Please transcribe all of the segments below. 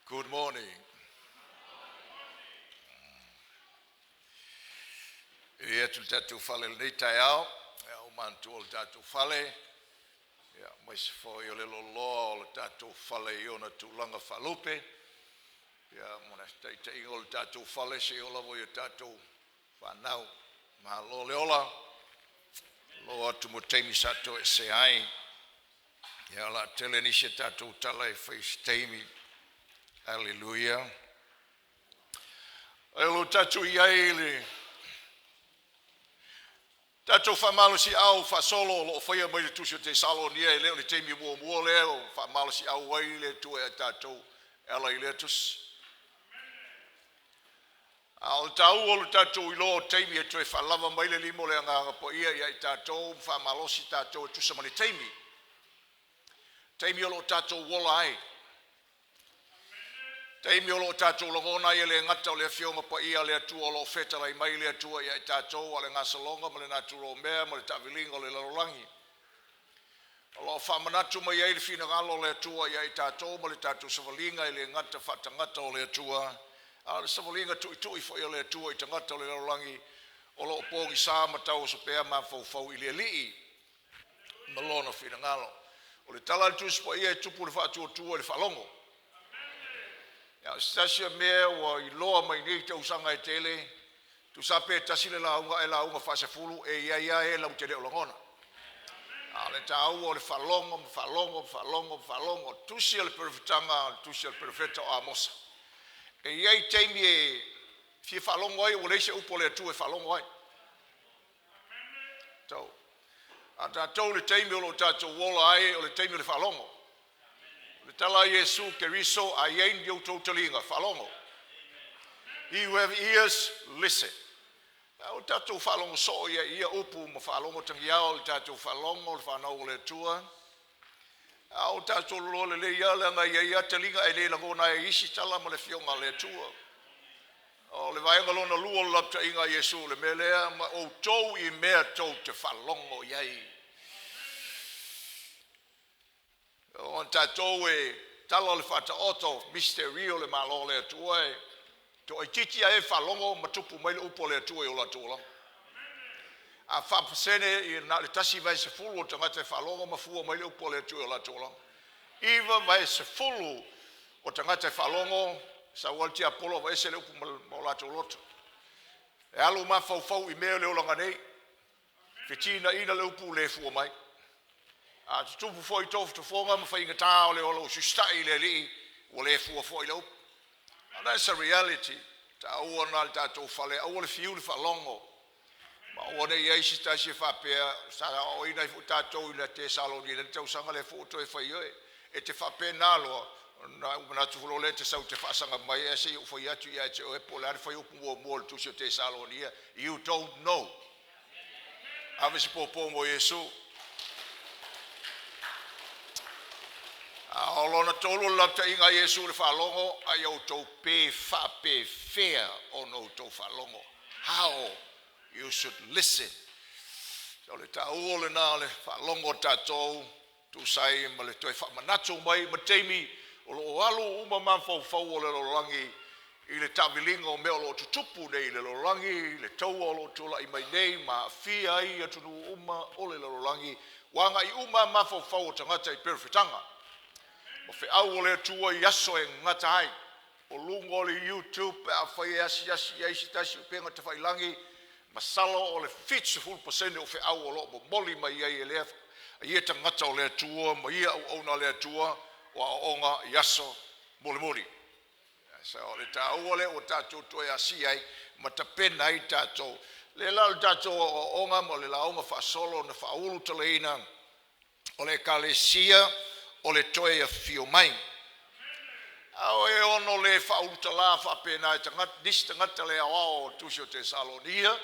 Good morning. E atu le tatou fale i lenei taeao, ia ua manatua o le tatou fale, ia aemaise foi o le loaloa o le tatou fale i ona tulaga faalupe, ia ma le taitaiga o le tatou fale seia oo lava i a tatou fanau. Malo le ola, malo atu mo taimi sa toesea ai. Ia o le a tele nisi a tatou tala e fai i se taimi. Haleluia. O lo o tatou i ai i le tatou faamalosiau faasolo o lo o faia mai le Tusi o Tesalonia, e le o le taimi muamua lea ua faamalosiau ai le Atua ia tatou e ala i lea tusi. A o le taua o le tatou iloa o taimi e toe faalava mai le lima o le Agaga Paia ia i tatou ma faamalosi tatou e tusa ma le taimi, taimi o lo o tatou ola ai, taimi o lo o tatou lagona ai e le gata o le Afioga Paia a le Atua o lo o fetalai mai le Atua ia i tatou, a o le gasologa ma le natura o mea ma le taaviliga o le lalolagi. O lo o faamanatu mai ai le finagalo o le Atua ia i tatou ma le tatou savaliga e le gata faatagata o le Atua, a o le savaliga tuitui foi a le Atua i tagata o le lalolagi o lo o pogisa ma tauoso pea mafaufau i le Alii ma lona finagalo. O le tala a le Tusi Paia, e tupu le faatuatua i le faalogo. A o se tasi o mea ua iloa mai nei tausaga e tele, tusa pe tasi le lauga ae lauga faasefulu, e i ai lava e latou te le o lagona. A o le taua o le faalogo ma faalogo ma faalogo ma faalogo. Tusi o le perofetaga, le tusi a le perofeta o Amosa. E i ai taimi e fia faalogo ai ua leai se upu a le Atua e faalogo ai. Tau. A tatou i le taimi o lo o tatou ola ai, o le taimi o le faalogo. O le tala a Iesu Keriso, a i ai ni outou taliga, faalogo. He who have ears, listen. A o tatou faalogo soo ia i ia upu ma faalogo tagiao le tatou faalogo le fanau o le Atua. A o tatou loloa lelei lava leaga e i ai lava taliga e le lagona ai e isi tala ma le Afioga a le Atua. O le vaega lona lua o le lapataiga a Iesu, le mea lea, ma outou i mea tou te faalogo i ai. O tatou e tala o le faataoto misterio o le Malo o le Atua e toaitiiti ae faalogo ma tupu mai le upu a le Atua i o latou olaga. A faapasene ia na o le 1/10 o tagata e faalogo ma fua mai le upu a le Atua i o latou olaga. 90 o tagata e faalogo, sau lava le tiapolo aveese le upu ma o latou loto. E alu mafaufau i mea o le olaga nei, fetinaina le upu le fua mai. A tutupu foi tofotofoga ma faigata o le ola ua susita'i i le Alii, ua le fua foi le upu. And that's a reality. Taua lena i le tatou fale, aua le fiu le faalogo, ma aua ne i i ai se tasi e faapea sa aoaoina ai foi tatou i le Tesalonia i le tausaga lea foi ua toe fai oe. E te faapena loa, ona ou manatu foi lea e te sau e te faasaga mai ae se i ou fai atu ia te oe po o le a le fuaiupu muamua o le tusi o Tesalonia. You don't know. Ave se pōpō mo Iesu. A o lona tolu o le lapataiga a Iesu i le faalogo, a ia outou pe faapefea ona outou faalogo. How you should listen. O le taua lena o le faalogo o tatou tusa ai ma le toe faamanatu mai ma taimi o lo o alu uma mafaufau o le lalolagi i le taaviliga o mea o lo o tutupu nei i le lalolagi, le taua o lo o tulai mai nei ma aafia ai atunuu uma o le lalolagi, ua agai uma mafaufau o tagata i perofetaga ma feau o le Atua i aso e gata ai. O luga o le YouTube pe afai e asiasi i ai se tasi o upega tafailagi, masalo o le 70% o feau o lo o momoli mai ai e lea ia tagata o le Atua ma ia auauna a le Atua o aoaoga i aso mulimuli. So, o le taua lea ua tatou toe asia ai ma tapena ai tatou. Le la o le tatou aoaoga ma le lauga faasolo na faaulutalaina o le Ekalesia o le toe afio mai. A o e ono le faaulutala faapena e tagata, nisi tagata le aoao o le tusi o Tesalonia,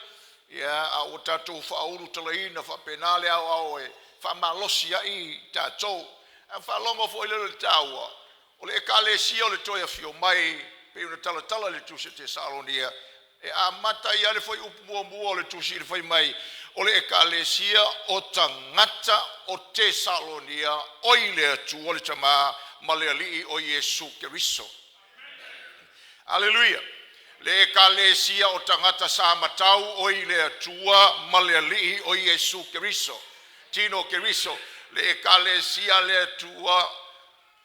ia, a ua tatou faaulutalaina faapena le aoao e faamalosi ai tatou. A faalogo foi lea i le taua o le Ekalesia o le toe afio mai, pei ona talatala i le tusi o Tesalonia, e amata ai lava le fuaiupu muamua o le tusi i le fai mai, O le Ekalesia o tagata o Tesalonia oi le Atua le Tamā ma le Alii o Iesu Keriso. Aleluia. Le Ekalesia o tagata sa matau oi le Atua ma le Alii o Iesu Keriso. Tino Keriso, le Ekalesia le Atua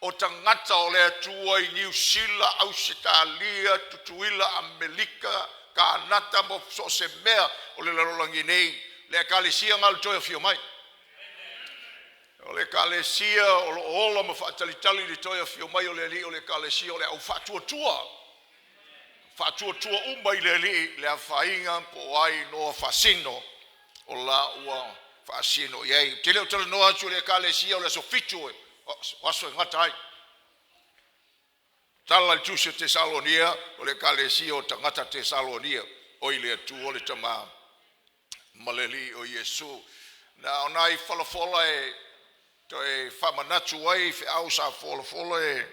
o tagata o le Atua i Niu Sila, Ausetalia, Tutuila, Amerika, Kanata ma so o se mea o le lalolagi nei, le Ekalesia na o le toe afio mai. O le Ekalesia o lo o ola ma faatalitali i le toe afio mai o le Alii, o le Ekalesia o le au faatuatua. Faatuatua uma i le Alii le afaina po o ai noa faasino o la ua faasino i ai. Ou te le o talanoa atu i le Ekalesia o le aso 7 o aso e gata ai. Tala i le tusi o Tesalonia, o le Ekalesia o tagata Tesalonia oi le Atua le Tamā ma le Alii o Iesu. Na o nai folafola e toe faamanatu ai feau sa folafola e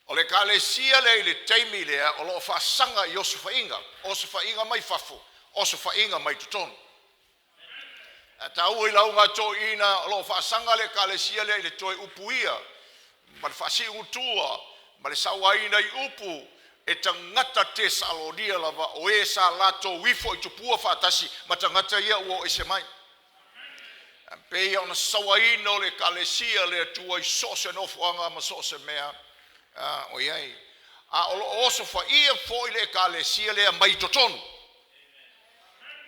o le Ekalesia lea i le taimi lea o lo o faasaga i osofaiga, osofaiga mai fafo, osofaiga mai totonu. A taua i lauga a toeaiina o lo o faasaga le Ekalesia lea i le toe upuia ma le faasiugatua ma le sauaina i upu e tagata Tesalonia lava o e sa latou ifo i tupua faatasi ma tagata ia ua o ese mai. E pei ona sauaina o le Ekalesia le Atua i so o se nofoaga ma so o se mea o i ai. A o lo o osofaia foi le Ekalesia lea mai totonu,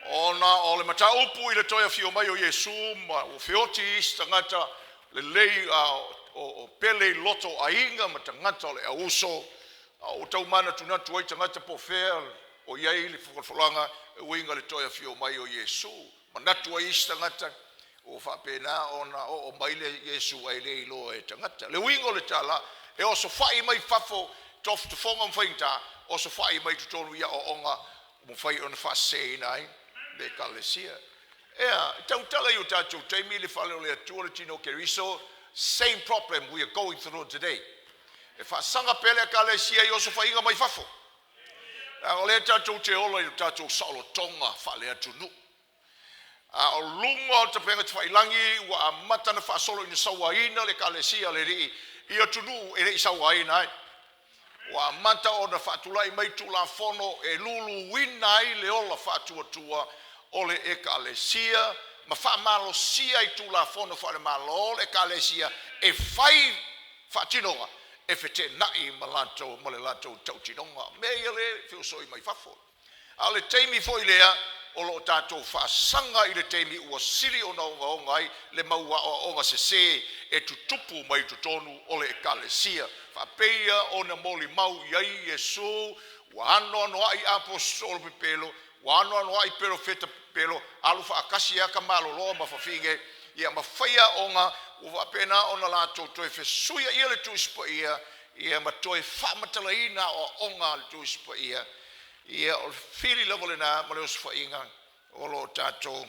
ona o le mataupu i le toe afio mai o Iesu ma ua feoti isi tagata lelei o pele i loto o aiga ma tagata o le auuso, a ua tau manatunatu ai tagata po o fea o i ai le folafolaga e uiga i le toe afio mai o Iesu. Manatu ai isi tagata ua faapena ona oo mai le Iesu ae le iloa e tagata. Le uiga o le tala, e osofai mai fafo tofotofoga ma faigata, osofai mai totonu i aoaoga mafai ona faaseseina ai le Ekalesia. Ea, tautala i o tatou taimi le fale o le Atua le tino o Keriso, same problem we are going through today. E faasaga pea le Ekalesia i osofaiga mai fafo. A o lea tatou te ola i o tatou saolotoga faaleatunuu. A o luga o tapega tafailagi ua amata na faasolo ina sauaina le Ekalesia a le Alii i atunuu e le i sauaina ai. Ua amata ona faatulai mai Tulafono e luluina ai le ola faatuatua o le Ekalesia ma faamalosia i Tulafono faale-Malo le Ekalesia e fai faatinoga e feteenai ma latou ma le latou tautinoga. Mea ia le feosoi mai fafo. A o le taimi foi lea o lo o tatou faasaga i le taimi ua sili ona ogaoga ai le mau aoaoga sesē e tutupu mai totonu o le Ekalesia. Faapeia ona molimau i ai Iesu ua anoanoai aposetolo pepelo, ua anoanoai perofeta pepelo, alu faatasi lava tamaloloa ma fafine, ia ma faia aoga ua faapena ona latou toe fesuiaia le Tusi Paia, ia ma toe faamatalaina aoaoga a le Tusi Paia. Ia o le fili lava lena ma le osofaiga o lo o tatou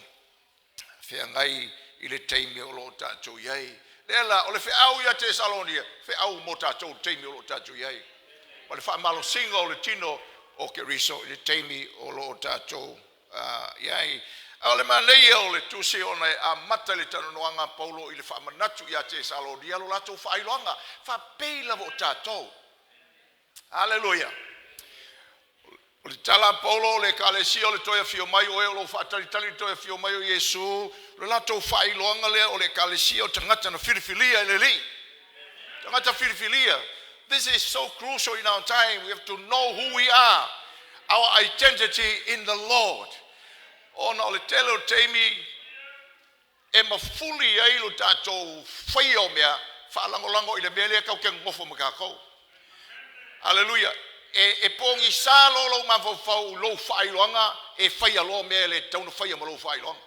feagai i le taimi o lo o tatou i ai. Lea la, o le feau ia Tesalonia, feau mo tatou i le taimi o lo o tatou i ai. Ma le faamalosiga o le tino o Keriso i le taimi o lo o tatou i ai. A o le manaia o le tusi ona e amata i le talanoaga a Paulo i le faamanatu ia Tesalonia lo latou faailoaga, faapei lava o tatou. Aleluia. O le tala a Paulo o le Ekalesia o le toe afio mai o e o lo o faatalitali le toe afio mai o Iesu, o le latou faailoaga lea o le Ekalesia o tagata na filifilia e le Alii. Tagata filifilia. This is so crucial in our time. We have to know who we are. Our identity in the Lord. Ona o le tele o taimi e mafuli ai lo tatou faia o mea faalagolago i le mea lea tatou te nonofo ma tatou. Aleluia. E pogisa loa lou mafaufau i lou faailoaga e faia loa mea e le tatau ona faia ma lou faailoaga.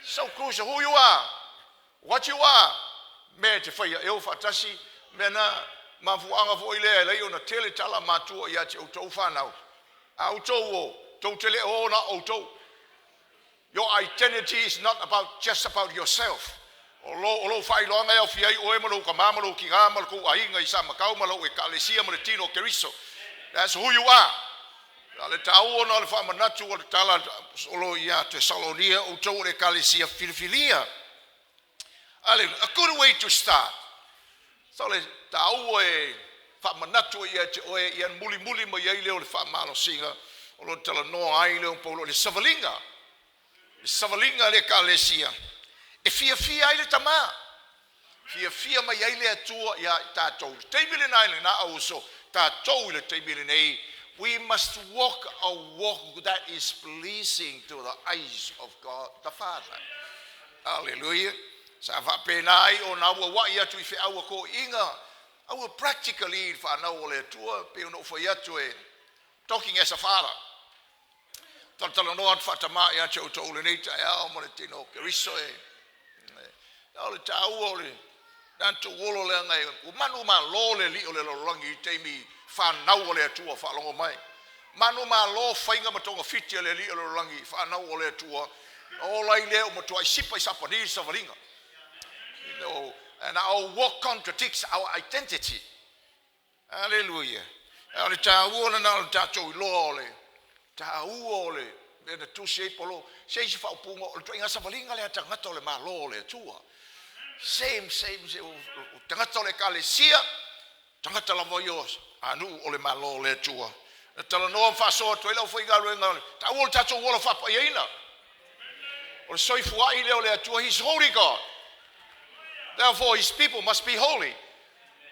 So crucial who you are, what you are. Mea e te faia e o faatasi mea na mafuaaga foi lea e lai ona tele tala matua ia te outou whanau. A outou o, tou te le o na outou. Your identity is not about just about yourself. O lo faailoaga e aufia ai oe ma lou tamā ma lou tinā ma le kou aiga i sa matau ma lau Ekalesia ma le tino o Keriso. That's who you are. A le tāua ona o le faamanatu o le tala o lo ia Tesalonia outou o le ekalesia filifilia. Hallelujah. A good way to start. So le tāua e faamanatu ia te oe ia mulimuli mai ai lea o le faamalosiga o lo talanoa ai lea o Paulo le savaliga. Le savaliga le ekalesia. E fiafia ai le tamā. Fiafia mai ai le Atua ia i tatou. Le taimi lena i lena auso, tatou i le taimi lenei, we must walk a walk that is pleasing to the eyes of God the Father. Hallelujah. Sa faapena ai o na ua wai atu i feau a toeaiina, aua practically i whanau o le Atua, pe ona ufai atu e talking as a father. Talatala atu faatama ia te outou lenei taeao ma le tino o Keriso e. O le tāua o le tatou olo leaga e ua manu malo le alii o le lalolagi i taimi whanau o le Atua faalogo mai. Manu malo faiga ma togafiti a le alii o le lalolagi whanau o le Atua. O lai lea o matuai sipa i sapani le savaliga. You know, and our walk contradicts our identity. Hallelujah. O le tāua lena o le tatou iloa o le tāua o le mea na tusi ai Paulo. Se isi faaupuga o le ituaiga savaliga lea tagata o le Malo o le Atua. Same, same, same. O tagata o le ekalesia, tagata lava ia o anuu o le Malo o le Atua. Na talanoa ma faasoa atu ai lau faigaluega, taua o le tatou ola faapaiaina. O le soifuai lea o le Atua, He's holy God. Therefore, His people must be holy.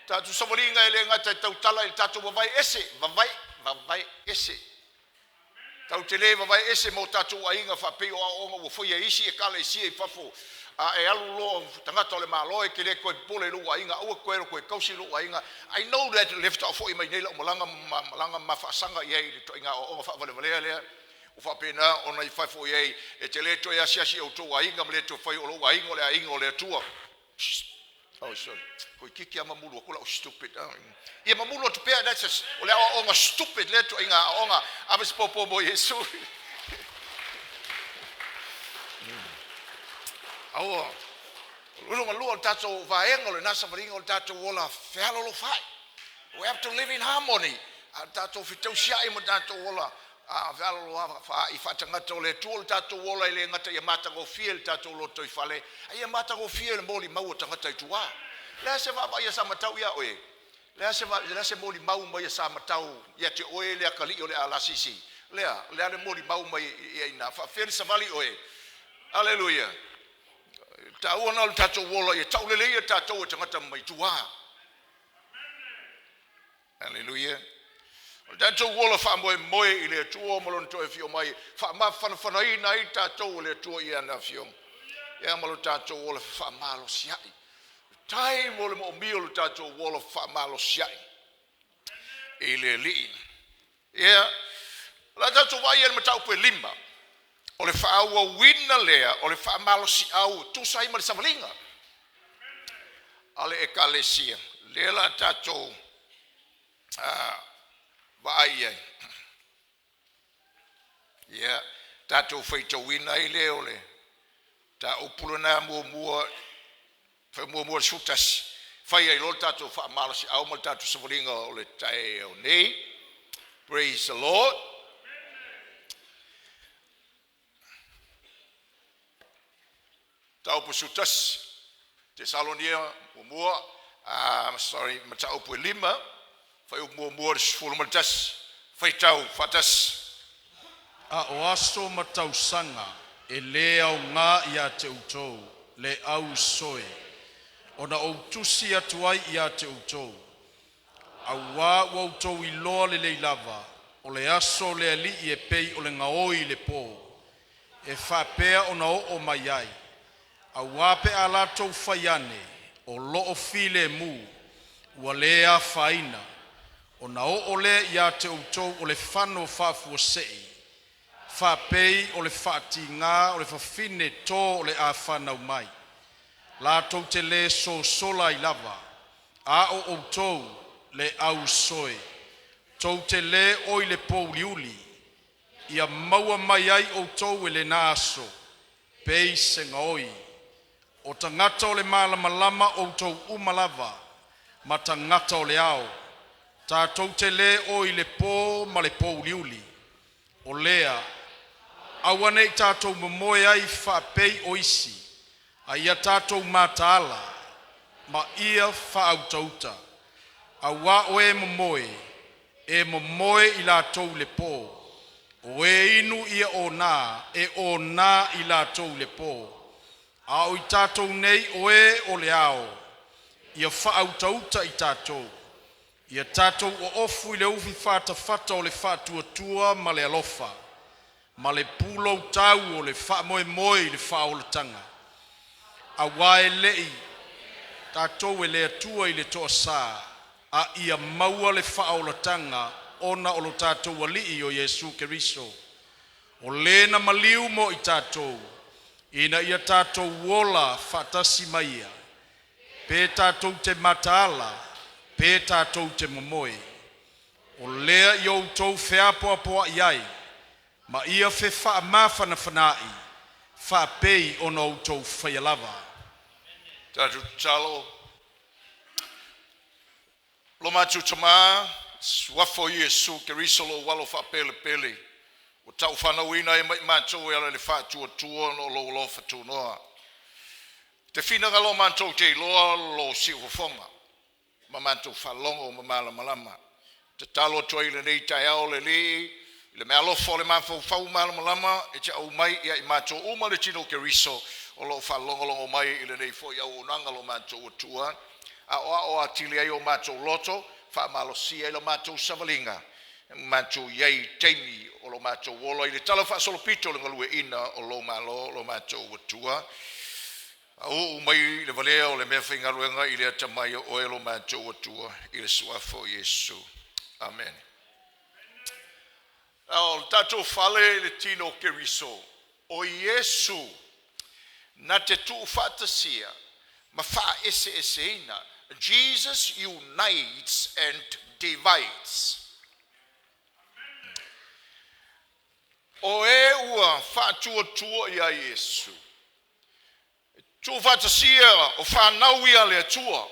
Tatou savaliga e le gata e tautala i le tatou vavae ese, vavae, vavae ese. Tau te le vavae ese mo tatou aiga faapei o aoaoga ua faia e isi ekalesia i fafo. A e alu loa tagata o le Malo e te le toe popole i lou aiga, aua toe toe tausi lou aiga. I know that le faatoa foi mai nei lau malaga ma malaga ma faasaga i ai i le ituaiga aoaoga faavalevalea lea. Ua faapena ona i fafo i ai e te le toe asiasi i outou aiga ma le toe fai o lou aiga o le aiga o le Atua. Oh, sorry. Koi kiki ama mulu aku lau stupid. Ia mamulu atu pea, that's a, o le aoaoga stupid lea ituaiga aoaoga. Ave se popo mo Iesu. Aua, o lona lua o le tatou vaega o lena savaliga o le tatou ola fealolofa'i. We have to live in harmony. A tatou fetausia'i ma tatou ola a fealolofa'i faatagata o le Atua o le tatou ola e le gata ia matagofie le tatou lotoifale, a ia matagofie le molimau o tagata i tua. Le se vaavaai ia sa matau ia oe. Le se le se molimau mai ia sa matau ia te oe le akalii o le RCC. Lea, lea le molimau mai ia ina faafea le savali oe. Hallelujah. Taua na o le tatou ola ia taulelei ia tatou e tagata mai tua. Hallelujah. O le tatou ola faamoemoe i le Atua ma lona toe afio mai, faamafanafanaina ai tatou o le Atua i ana afioga. Ia ma lo tatou ola faamalosiai. Time o le moomia o le tatou ola faamalosiai i le Alii. Ia, o le tatou vaai i le mataupu e 5. O le faaauauina lea o le faamalosiau tusa ai ma le savaliga a le ekalesia. Lea la tatou vaai ai. Ia, tatou faitauina ai lea o le mataupu lena muamua, fai muamua le 11, fai ai loa le tatou faamalosiau ma le tatou savaliga o le taeao nei. Praise the Lord. Mataupu 11, Tesalonia muamua, sorry, mataupu e 5, fai muamua le 11, faitau faatasi. A o aso ma tausaga e lē aogā iā te outou le au uso e, ona ou tusi atu ai iā te outou. Auā ua outou iloa lelei lava, o le aso o le Alii e pei o le gaoi i le pō, e faapea ona oo mai ai. Auā pe a latou fai ane, o loo filemu, ua lē afaina, ona oo lea iā te outou o le fano faafuasei, faapei o le faatigā o le fafine tō o le a fanau mai. Latou te lē sosola ai lava. A o outou, le au uso e, tou te lē oi le pōuliuli, ia maua mai ai outou e lena aso, pei se gaoi. O tagata o le malamalama outou uma lava, ma tagata o le ao. Tatou te lē oi le pō ma le pōuliuli. O lea, aua nei tatou momoe ai faapei o isi, a ia tatou mataala ma ia faautauta. Auā o e momoe, e momoe i latou i le po, o e inu ia onā, e onā i latou i le po. A o i tatou nei o e o le ao, ia faautauta i tatou. Ia tatou oofu i le ufi fatafata o le faatuatua ma le alofa, ma le pulou tau o le faamoemoe i le faaolataga. Auā e le'i tatou e le Atua i le toasā, a ia maua le faaolataga ona o lo tatou Alii o Iesu Keriso, o Le na maliu mo i tatou, ina ia tatou ola faatasi ma Ia, pe tatou te mataala pe tatou te momoe. O lea ia outou feapoapoa'i ai ma ia fefaamafanafana'i faapei ona outou faia lava. Tatou tatalo. Lo matou Tamā, suafa o Iesu Keriso lou alo faapelepele, ua taufanauina ai ma i matou e ala i le faatuatua ona o lou alofa tunoa. E te finagalo matou te iloa lou siufofoga ma matou faalogo ma malamalama. Tatalo atu ai i lenei taeao le Alii i le meaalofa o le mafaufau malamalama e te aumai ia i matou uma le tino o Keriso o lo o faalogologo mai i lenei foi auaunaga lo matou Atua, aoao atili ai o matou loto, faamalosia ai la matou savaliga, matou i ai i taimi o lo matou ola i le talafaasolopito o le galueaiina o lou Malo lo matou Atua. Faauu mai le valea o le meafaigaluega i le atamai o oe lo matou Atua i le suafa o Iesu. Amene. A o le tatou fale i le tino o Keriso, o Iesu na te tuufaatasia ma faaeseeseina. Jesus unites and divides. O e ua faatuatua iā Iesu, tuufaatasia o fanau ia a le Atua,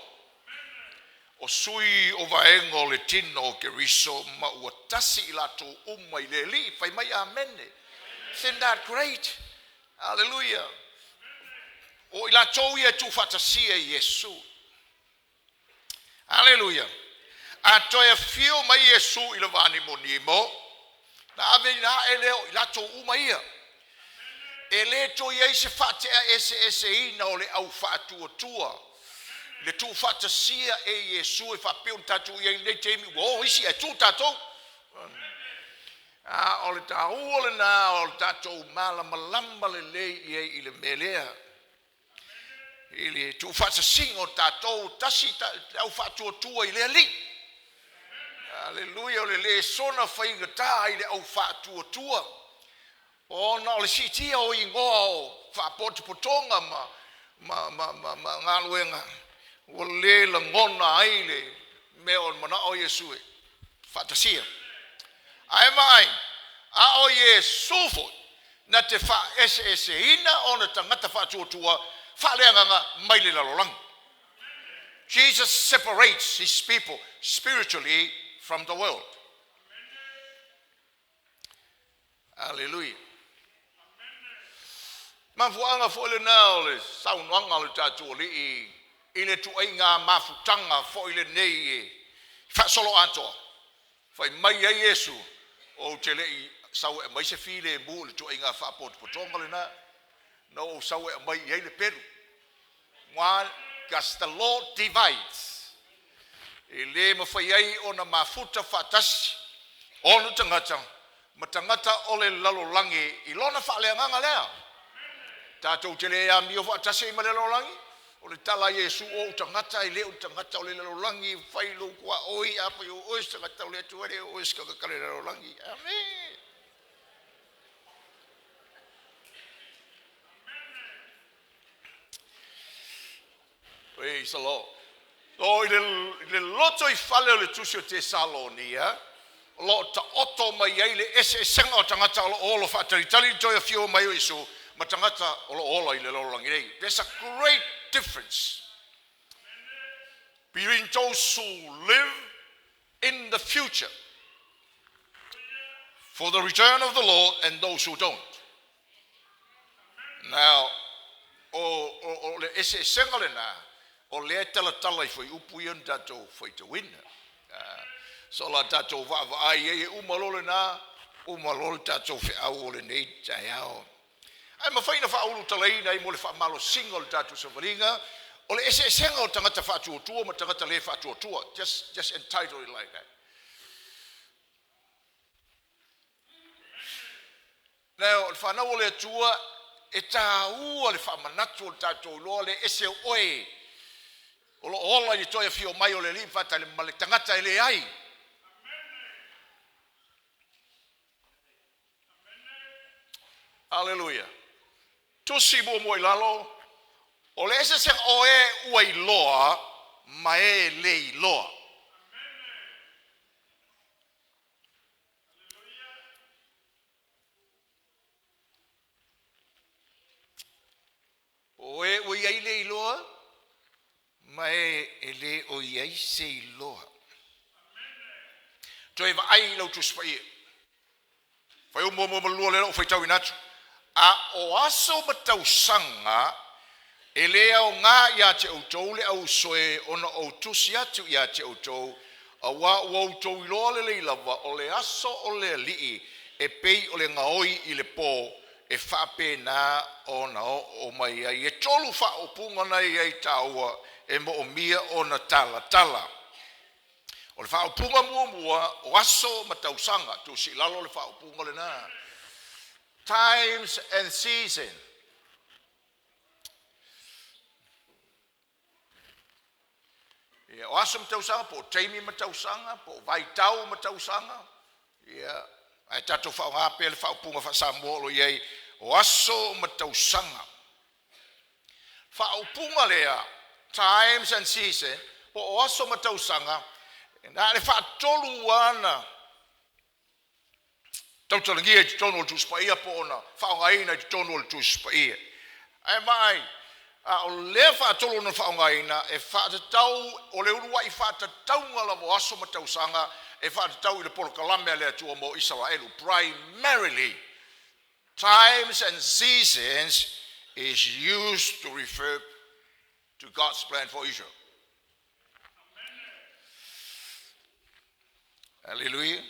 o sui o vaega o le tino o Keriso ma ua tasi i latou uma i le Alii. Fai mai amene. Isn't that great? Hallelujah. O i latou ia e tuufaatasia e Iesu. Aleluia. A toe afio mai Iesu i le vanimonimo, na ave ina ae lea o i latou uma ia. E le toe i ai se faateaeseeseina o le au faatuatua le tuufaatasia e Iesu e faapea ona tatou i ai i lenei taimi ua o isi ae tu tatou. A o le taua lena o le tatou malamalama lelei i ai i le mea lea, i le tuufaatasiga o tatou, tasi le au faatuatua i le Alii. Aleluia. O le le soona faigata i le au faatuatua ona o le siitia o igoa o faapotopotoga ma galuega ua le lagona ai le mea o le manao o Iesu e faatasia. Ae vaai, a o Iesu foi na te faaeseeseina ona tagata faatuatua faaleagaga mai le lalolagi. Jesus separates his people spiritually from the world. Hallelujah. Mafuaaga foi lena o le saunoaga a le tatou Alii i le tuaiga mafutaga foi lenei e faasoloatoa. Fai mai ai Iesu, ou te le i sau e aumai se filemu i le tuaiga faapotopotoga lena, na ou sau e aumai i ai le pelu. Why? Because the Lord divides. E le mafai ai ona mafuta faatasi ona tagata ma tagata o le lalolagi i lona faaleagaga lea. Tatou te le amio faatasi ai ma le lalolagi. O le tala a Iesu, o ou tagata e le o tagata o le lalolagi, fai lou tuaoi, a fai o oe se tagata o le Atua, e le o oe se tagata o le lalolagi. Amen. Praise the Lord. O i le loto i fale o le tusi o Tesalonia, o lo o taoto mai ai le eseesega o tagata o lo o olo faatalitali i le toe afio mai o Iesu ma tagata o lo o ola i le lalolagi nei. There's a great difference between those who live in the future. for the return of the Lord and those who don't. Now, o le eseesega lenā, o lea e talatala i fuaiupu ia na tatou faitauina. So la tatou vaavaai ai e uma loa lenā, uma loa le tatou feau o lenei taeao. Ae mafai ona faaulutalaina ai mo le faamalosiga o le tatou savaliga, o le eseesega o tagata faatuatua ma tagata le faatuatua. Just entitle it like that. Now, o le fanau o le Atua, e tāua le faamanatu o le tatou iloa le ese o oe o lo o ola i le toe afio mai o le Alii ma ma le tagata e leai. Aleluia. Tusi muamua i lalo, o le eseesega o e ua iloa ma e le iloa. O e ua i ai le iloa ma e e le o i ai se iloa. Toe vaai i lau Tusi Paia. Fuaiupu muamua ma le lua lea o faitauina atu. A o aso ma tausaga e le aogā ia te outou le au soe ona ou tusi atu ia te outou, auā ua outou iloa lelei lava o le aso o le Alii e pei o le gaoi i le pō, e faapena ona oo mai ai. E tolu faaupuga na i ai tāua e moomia ona talatala. O le faaupuga muamua o aso ma tausaga, tusi i lalo le faaupuga lenā. Times and season. Ia, o aso ma tausaga, po o taimi ma tausaga, po o vaitau ma tausaga. Ia, ae tatou faaaoga pea le faaupuga faa-Samoa o lo o i ai, o aso ma tausaga. Faaupuga lea, times and season, po o aso ma tausaga, na o le faatolu lava tautalagia i totonu o le Tusi Paia po o ona faaaogaina i totonu o le Tusi Paia. Ae vaai, a o lea faatolu ona faaaogaina e faatatau o le uluai faatatauga lava o aso ma tausaga e faatatau i le polokalame a le Atua mo Isaraelu. Primarily, times and seasons is used to refer to God's plan for Israel. Hallelujah.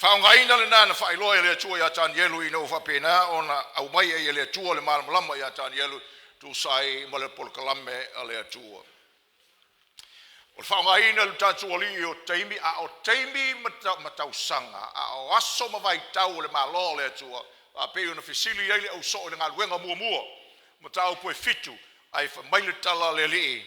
Faaaogaina lenā na faailoa e le Atua iā Tanielu ina ua faapena ona aumai ai e le Atua le malamalama iā Tanielu tusa ai ma le polokalame a le Atua. O le faaaogaina e le tatou Alii o taimi, a o taimi ma tausaga, a o aso ma vaitau o le Malo o le Atua, a pei ona fesili ai le ausoo i le galuega muamua, mataupu e 7, ae fai mai le tala a le Alii,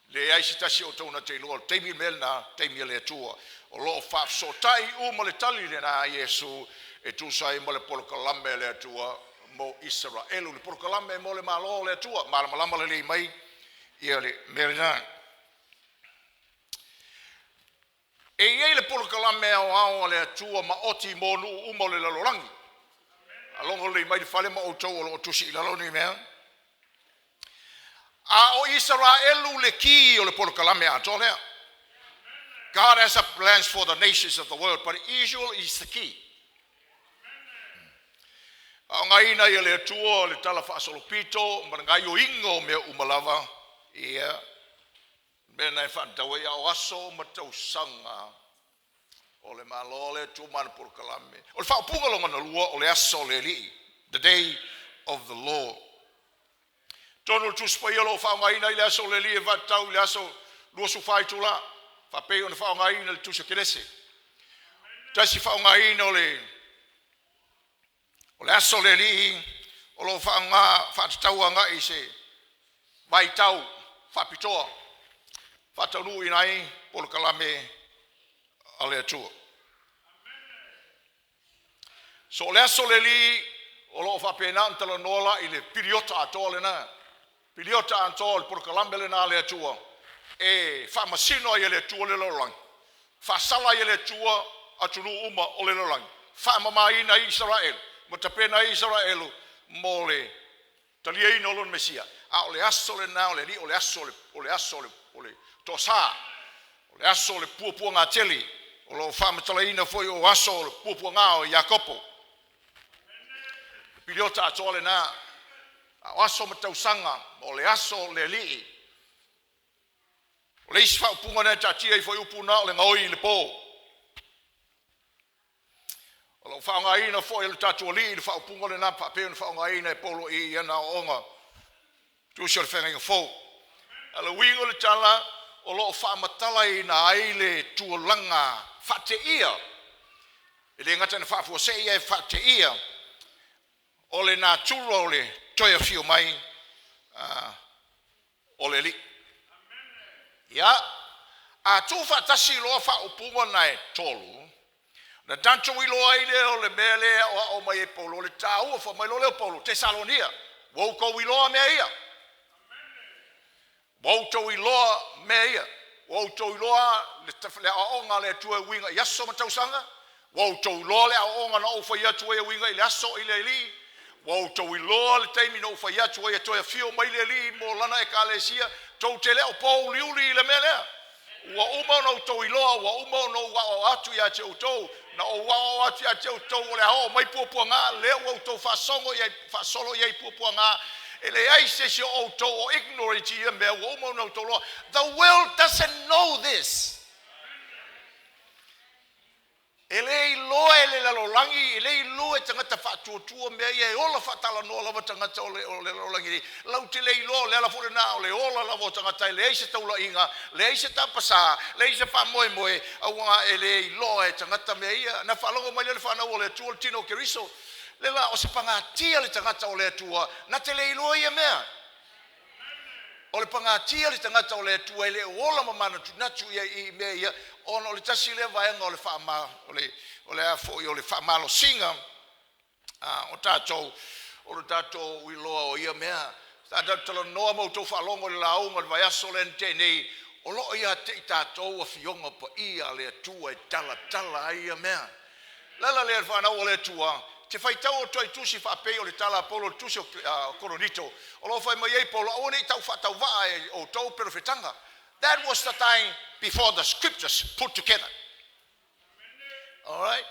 leai se tasi o outou na te iloa o le taimi mea lenā, taimi a le Atua. O lo o faafesootai uma le tali lenā a Iesu e tusa ai ma le polokalame a le Atua mo Isaraelu, le polokalame mo le Malo o le Atua. Malamalama lelei mai ia le mea lenā. E i ai le polokalame aoao a le Atua maoti mo nuu uma o le lalolagi. Alogo lelei mai le fale ma outou o lo o tusi i lalo nei mea. A o Isaraelu le ki o le polokalame atoa lea. God has a plans for the nations of the world, but Israel is the key. Faaaogaina ia le Atua le tala faasolopito ma le gaioiga o mea uma lava. Ia, mea na e faatatau ai o aso ma tausaga o le Malo o le Atua ma ana polokalame. O le faaupuga lona lua o le aso o le Alii, the day of the Lord. Tonu o le Tusi Paia o lo o faaaogaina i le aso o le Alii e faatatau i le aso 24 itula, faapei ona faaaogaina le Tusi a Kenese. Tasi faaaogaina o le aso o le Alii o lo o faatatau agai i se vaitau faapitoa faataunuuina ai polokalame a le Atua. So o le aso o le Alii o lo o faapena ona talanoa la i le piliota atoa lenā. Piliota atoa o le polokalame lenā a le Atua e faamasino ai e le Atua le lalolagi, faasala ai e le Atua atunuu uma o le lalolagi, faamamaina ai Isaraelu ma tapena ai Isaraelu mo le taliaina o lona Mesia. A o le aso lenā o le Alii, o le aso o le toasā, o le aso o le puapuagatele, o O loo faamatalaina foi o aso o le puapuagā o Iakopo, piliota atoa lenā, a o aso ma tausaga o le aso o le Alii. O le isi faaupuga na e taatia ai foi upu na o le gaoi i le po. O loo faaaogaina foi e le tatou Alii le faaupuga lena faapea ona faaaogaina e Paulo i ana aoaoga tusi o le Feagaiga Fou. A o le uiga o le tala, o lo o faamatalaina ai le tulaga faateia, e le gata ina faafuasei ae faateia o le natura o le toe afio mai o le Alii. Ia, a tuufaatasi loa faaupuga na e tolu, na tatou iloa ai lea o le mea lea e aoao mai e Paulo, le taua. Fai mai loa lea o Paulo, Tesalonia, ua outou iloa mea ia, ua outou iloa mea ia, ua outou iloa le aoaoga a le Atua e uiga i aso ma tausaga, ua outou iloa le aoaoga na ou fai atu ai e uiga i le aso i le Alii, ua outou iloa le taimi na ou fai atu ai e toe afio mai le Alii mo lana ekalesia, tou te le o pouliuli i le mea lea. Ua uma ona outou iloa, ua uma ona ou aoao atu ia te outou, na ou aoao atu ia te outou o le a oo mai puapuagā, lea ua outou faasolo i ai, faasolo i ai puapuagā, e leai se isi o outou o ignorant i ia mea, ua uma ona outou iloa. The world doesn't know this. E le iloa e le lalolagi, e le iloa e tagata faatuatua mea ia, e ola faatalanoa lava tagata o le lalolagi nei. Lau te le iloa o le ala foi lena o le ola lava o tagata, e leai se taulaiga, leai se tapasā, leai se faamoemoe, auā e le iloa e tagata mea ia. Na faalogo mai lea le fanau o le Atua, le tino o Keriso, le la o se pagatia le tagata o le Atua, na te le iloa ia mea. O le pagatia le tagata o le Atua e le o ola ma manatunatu ia i mea ia, ona o le tasi lea vaega o le faama o le a foi o le faamalosiga o tatou o le tatou iloa o ia mea. Sa tatou talanoa ma outou faalogo i le lauga o le vaiaso lea na tea nei, o loo ia te i tatou afioga paia a le Atua e talatala ai ia mea. Le ala lea, le fanau o le Atua, te faitau o toe tusi faapei o le tala a Paulo, le tusi o Koronito, o lo o fai mai ai Paulo, aua ne i tau faatauvaa e outou perofetaga. That was the time before the scriptures put together. All right?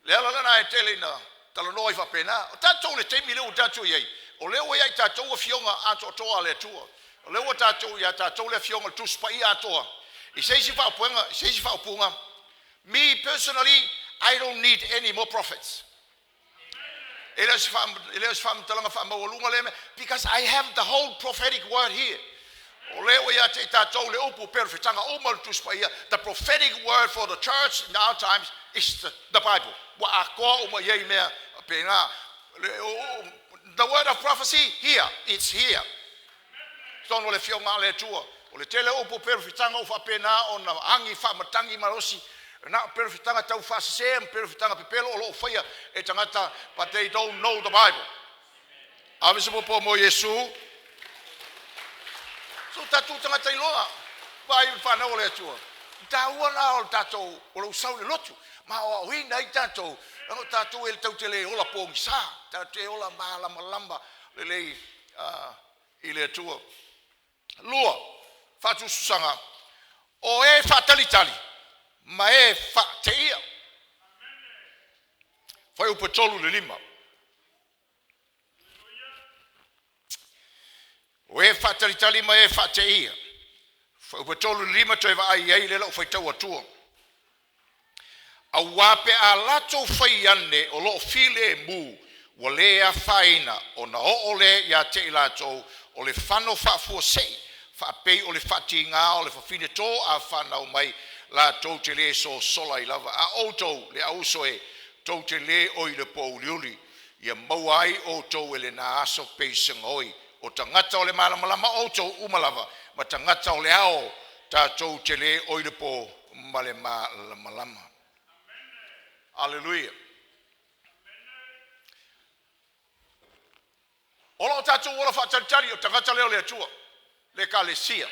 Le ala lena e tele ina talanoa ai faapena. O tatou le taimi lea ua tatou i ai, o lea ua ia i tatou afioga atoatoa a le Atua. O lea ua tatou ia tatou le afioga o le Tusi Paia atoa. I se isi faaupuga, se isi faaupuga, me personally, I don't need any more prophets. E le o se faamatalaga faamaualuga lea mea, because I have the whole prophetic word here. O lea ua ia te i tatou le upu perofetaga uma o le Tusi Paia. The prophetic word for the church in our times is the Bible. Ua atoa uma i ai mea pena. The word of prophecy here, it's here. Tonu o le afioga a le Atua. O le tele o upu perofetaga o faapena ona agi faamatagi malosi na o perofetaga tau faasese ma perofetaga pepelo o loo faia e tagata, but they don't know the Bible. Ave se popo mo Iesu. So tatou tagata iloa vai le fanau o le Atua. Taua na o le tatou o lou sau le lotu ma o aoina ai tatou, o tatou e le tautele ola pogisa, tatou te ola malamalama lelei i le Atua. Lua, faatususaga o e faatalitali ma e faateia. Fuaiupu e 3 i le 5. O e faatalitali ma e faateia. Fuaiupu e 3 i le 5 toe vaai ai le lau faitau atua. Auā pe a latou fai ane o loo filemu, ua lē afaina ona oo lea iā te i latou o le fano faafuasei, faapei o le faatigā o le fafine tō a whanau mai, latou te lē sosola ai lava. A outou le au uso e, tou te lē oi le pōuliuli, ia maua ai outou e lenā aso pei se gaoi. O tagata o le malamalama outou uma lava, ma tagata o le ao, tatou te lē oi le pō ma le malamalama. Aleluia. O loo tatou ola faatalitali o tagata lea o le Atua, le ekalesia.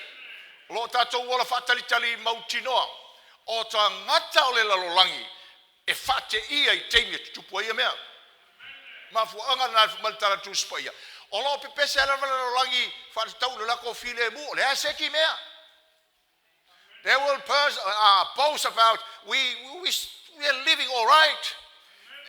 O loo tatou ola faatalitali mautinoa o tagata o le lalolagi e faateia i taimi e tutupu ai ia mea. Mafuaaga na ma le tala Tusi Paia. O loo pepese lava le lalolagi faatatau i le latou filemu, o le a seki mea. They will boast about, we are living all right.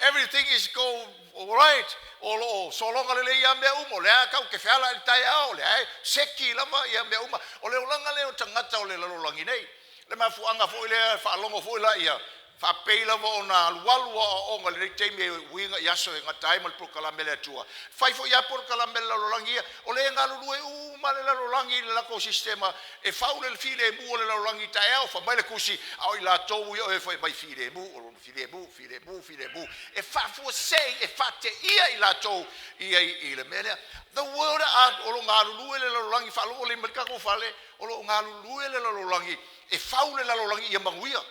Everything is go all right. O loo sologa lelei ia mea uma, o lea kau ke feala i le taeao, o lea e seki lava ia mea uma. O le olaga lea o tagata o le lalolagi nei. Le mafuaaga foi lea faalogo foi laia, faapei lava ona alualu aoaoga i lenei taimi e uiga i aso e gata ai ma le polokalame a le Atua. Fai foi lava polokalame a le lalolagi ia, o lea e galulue uma le lalolagi i le latou sistema e fau le filemu o le lalolagi i taeao, fai mai le tusi, a o i latou ia o e fai mai filemu, o lona filemu, filemu, filemu, e faafuasei, e faateia i latou ia i le mea lea. The world are, o lo o galulue le lalolagi, faalogo lelei mai le tatou fale, o lo o galulue le lalolagi, e fau le lalolagi ia manuia.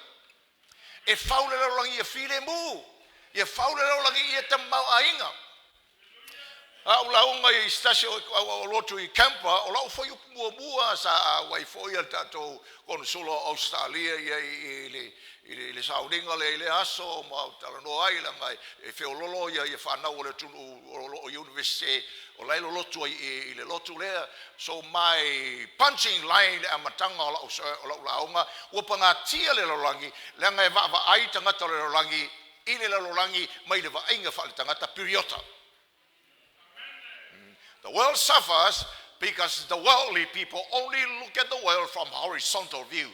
E fau le lalolagi ia filemu, ia fau le lalolagi ia tamaoaiga. A ou lauga i se tasi o lotu i Campa, o lau foi upu muamua sa auai foi le tatou konesula o Ausetalia ia i le sauniga lea i le aso ma ou talanoa ai, leaga e feololo ia fanau o le atunuu o loo Universite o la e lolotu ai i le lotu lea. So my punching line le amataga o lau lauga, ua pagatia le lalolagi, leaga e vaavaai tagata o le lalolagi i le lalolagi mai le vaaiga faaletagata piriota. The world suffers because the worldly people only look at the world from horizontal view.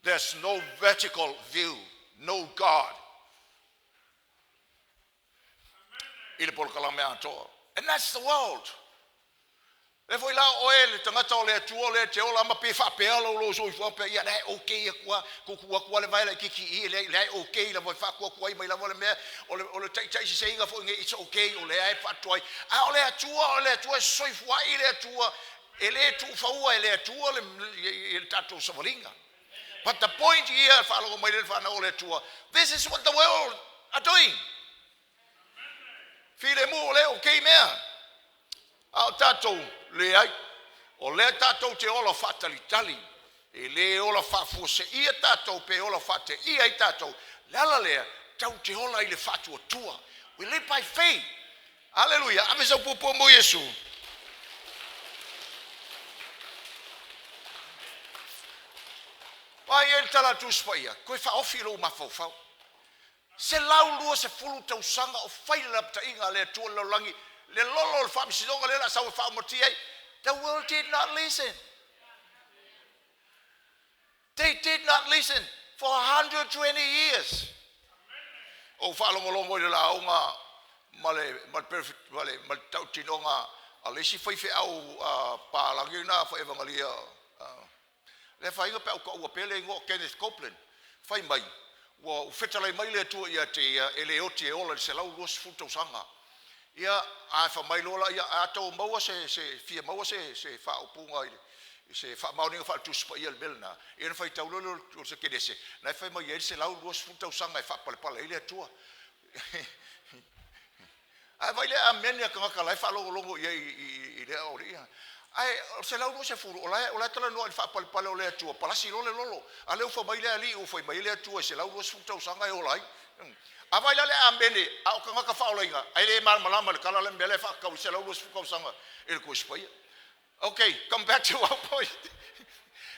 There's no vertical view, no God. I le polokalame atoa. And that's the world. Le foi la oe le tagata o le Atua o lea te ola ma pe faapea lou lou soifua pea ia le okay akua kuku akua le vaela kiki i le le okay la voi faakua kua mai lava le mea o le taitai seseiga foi nge it's okay o lea e faatoai a o le Atua o le Atua e soifua i le Atua e le tuufaua e le Atua le tatou savaliga. But the point here, faalogo mai le whanau o le Atua, this is what the world are doing. Filemu o le okay mea. A o tatou leai. O lea tatou te ola faatalitali. E le ola faafuaseia tatou pe ola faateia ai tatou. Le ala lea, tau te ola i le faatuatua. We live by faith. Hallelujah. Ave sau puapua mo Iesu. Ai e le tala a Tusi Paia, koe faaofi lou mafaufau. 120 tausaga o fai le lapataiga a le Atua i le lalolagi, le lolo o le faamasinoga lea o le a sau e faaumatia ai. The world did not listen. They did not listen for 120 years. Ou faalogologo i le lauga ma le ma le ma le ma le tautinoga a le isi faifeau palagi na faevagalia le afaina pe au taua pea le igoa o Kenneth Copeland. Fai mai ua fetalai mai le Atua ia te ia e le oti e ola i le 120 tausaga. Ia ae fai mai loa laia a tau maua se fia maua se faaupuga i se faamaoniga faaletusi paia i le mea lena. Ia na faitau loa lea o se Kenese na e fai mai ai le 120 tausaga e faapalepale ai le Atua. Ae vai le amene a tagata la e faalogologo i ai i lea o le ia. Ae o le 120 o la e talanoa i le faapalepale o le Atua, palasi loa le lolo. A lea ua fai mai le alii ua fai mai le Atua i 120 tausaga e ola ai. A vai la le amene a o tagata faaolaina, ai le malamalama le tala le mea lea e faatatau i 120 tausaga i le Tusi Paia. Okay, come back to our point.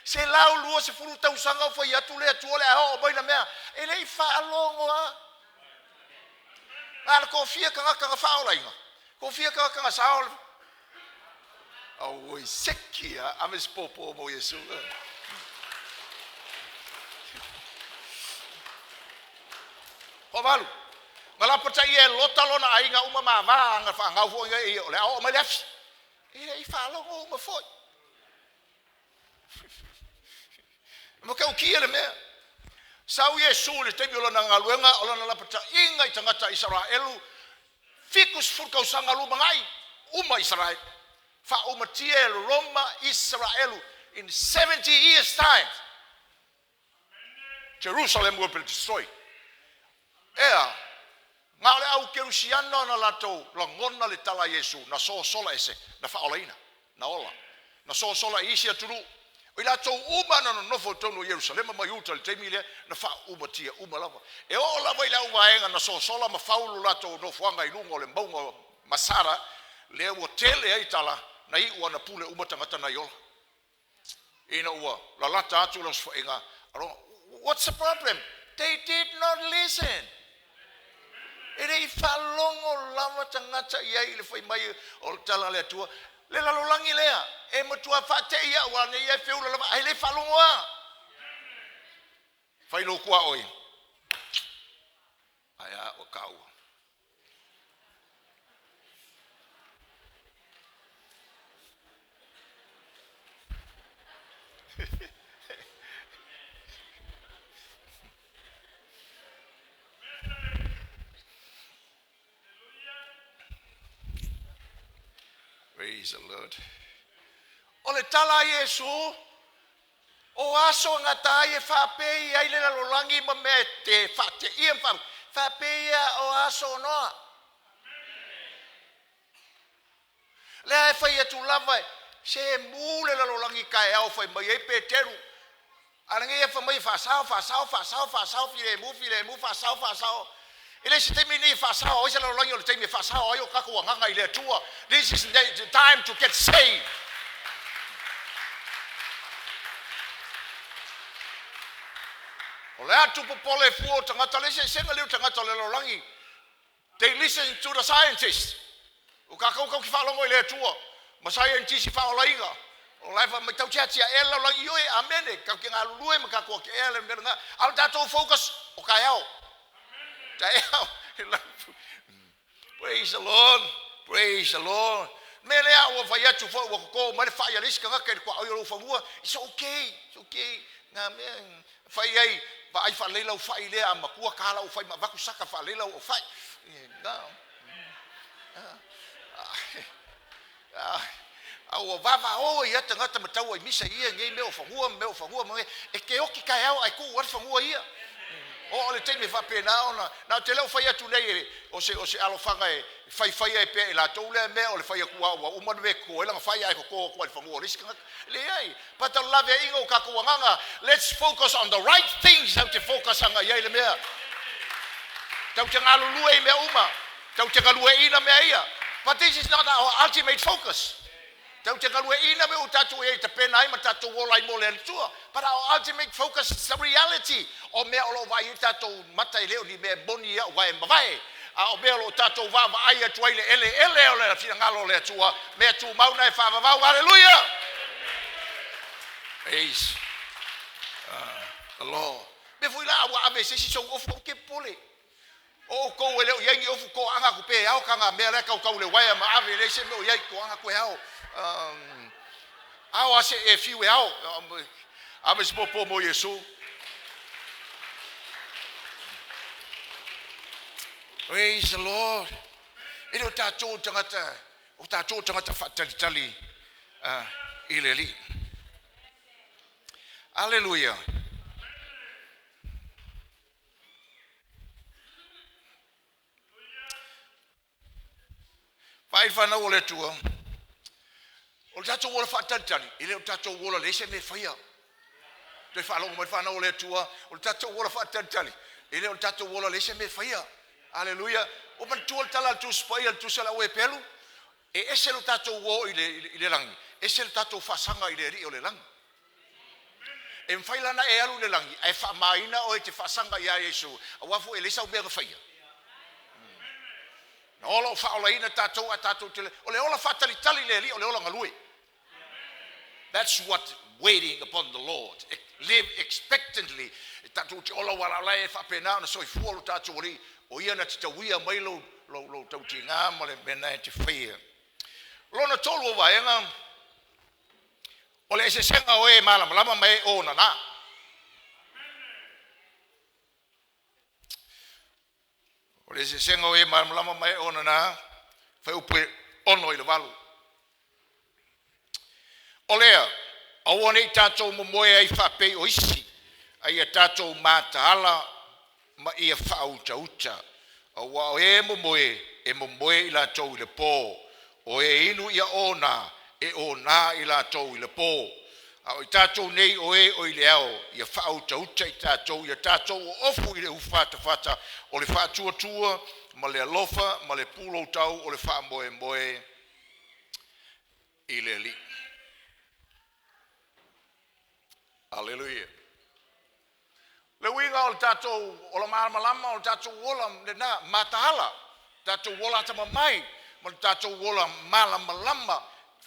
120 tausaga o fai atu le Atua le a oo mai la mea. E le i faalogo a. A le kofia tagata na faaolaina. Kofia tagata na sao. Auoi seki a ave se pōpō mo Iesu. Toavalu. Na lapatai e Lota lona aiga uma ma vā na whaangau foi ngai ia o le a oo mai le afi. E le i faalogo uma foi. Ma tautia le mea. Sau Iesu i le taimi o lana galuega o lana lapataiga i tagata Isaraelu, 70 tausaga lumanai, uma Israel. Faaumatia e Roma Israelu in 70 years time. Jerusalem will be destroyed. Ea, na o le au kerusiana na latou lagona le tala a Iesu, na sosola ese, na faaolaina, na ola. Na sosola i isi atunuu. O i latou uma na nonofo i totonu o Ierusalema ma Iuta i le taimi lea, na faaumatia uma lava. E oo lava i le auvaega na sosola ma fau lo latou nofoaga i luga o le mauga o Masara, lea ua tele ai tala, na iu ana pule uma tagata nai ola. Ina ua lalata atu le osofaiga, what's the problem? They did not listen. E le i faalogo lava tagata i ai i le fai mai o le tala a le Atua. Le lalolagi lea, e matua faate'i au a nei e feula lava, ae le faalogo lava. Fai lou kua oe. Ai a o kaua. Praise the Lord. O le tala a Iesu, o aso e gata ai e faapei ai le lalolagi ma mea e te faateia ma faapei ia o aso o Noa. Lea e fai atu lava se mu le lalolagi taeao fai mai ai Peteru. A lenei e fai mai faasao, faasao, faasao, faasao, filemu, filemu, faasao, faasao. E le se taimi nei e faasao ai se lalolagi, o le taimi e faasao ai o tatou agaga i le Atua. This is the time to get saved. O le atu popole fua o tagata, le eseesega lea o tagata o le lalolagi. They listen to the scientists. O kākou kau ki faalogo i le Atua ma scientist faaolaina. O la e fai mai tau tiatia ea le lalolagi, ioe, amene, kau ke galulue ma kākou ake ea le mea lena. A o le tatou focus o taeao. Taeao. Praise the Lord. Praise the Lord. Me lea ua fai atu foi ua koko mai le fai a le isi tagata i le tuaoi o lou fanua. It's okay. It's okay. Ngā mea fai ai vaai faalelei lau fai lea a matua ka lau fai ma avatu saka faalelei lau fai. A ua vavao ia tagata ma tau ai misa ia nei mea o fanua ma mea o fanua ma e ke oki taeao ai tuu ai fanua ia. O le taimi faapena ona na te leo fai atu nei o se alofaga e faifai ai pea i latou lea mea o le fai atu ua uma le ko e langa fai ai ko ko ai fanua o le isi tagata. Leai, pata lave inga o kākou agaga. Let's focus on the right things. Tau te focus anga iai le mea. Tau te galulue i mea uma. Tau te galueina mea ia. But this is not our ultimate focus. Tau te galueina me o tātou e te pena ai ma tātou ola i mo le Atua. But our ultimate focus is the reality. O mea o lo vai i tātou mata i leo ni mea moni ia wae mavae. A o mea o lo tātou vaavaai atu ai le ele ele o le finagalo o le Atua. Mea tu mauna e whaavavau. Hallelujah! Praise the Lord. Me fui la ua ave se si sou ofu o ke pole. O kou e leo iai ni ofu ko anga ku pe ao kanga mea le kau kau le waia ma ave le se me o iai ko anga ku e ao. Ao ase e fiu e ao. Ave se popo mo Yesu. Praise the Lord. E leo tātou tangata, o tātou tangata whaatalitali i le li. Hallelujah. Whai whanau o le Atua. O le tātou ola whaatalitali, e le o tātou ola le se me whaia. Toe whaalogo mai whanau o le Atua, o le tātou ola whaatalitali, e le o le tātou ola le se me whaia. Hallelujah. O manatua le tala al tusi pai al tusi ala oe pelu, e ese lo tātou o i le langi, ese le tātou whaasanga i le ri o le langi. E mwhai lana e alu le langi, e whaamaina o e te whaasanga ia Yesu, a wafu e lesa o mea whaia. Na ola o whaolaina tātou a tātou tele, o le ola whaatalitali le ri o le ola ngalue. That's what waiting upon the Lord. Live expectantly. E tātou te ola wala lai e whapena na soifua lo tātou ori, o ia na te tauia mai lo tau te ngā ma le mena e te whaia. Lona tolu o vaenga, o le esesenga o e malamalama mai o nana. O le esesenga o e malamalama mai o nana, whai upu ono i le valu. O lea, aua nei tātou momoe ai whapei o isi, ai a tātou mātaala ma ia whautauta. Aua o e momoe, e momoe i lātou i le pō. O e inu ia ona, e ona i lātou i le pō. A o i tātou nei o e o i le ao, ia whautauta i tātou, ia tātou o ofu i le uwhata o le whaatuatua, ma le alofa, ma le pūlou tau o le whaamoe moe i le li. Aleluia. Le uiga o le tatou ola malamalama o le tatou ola lena mataala, tatou ola atamamai ma le tatou ola malamalama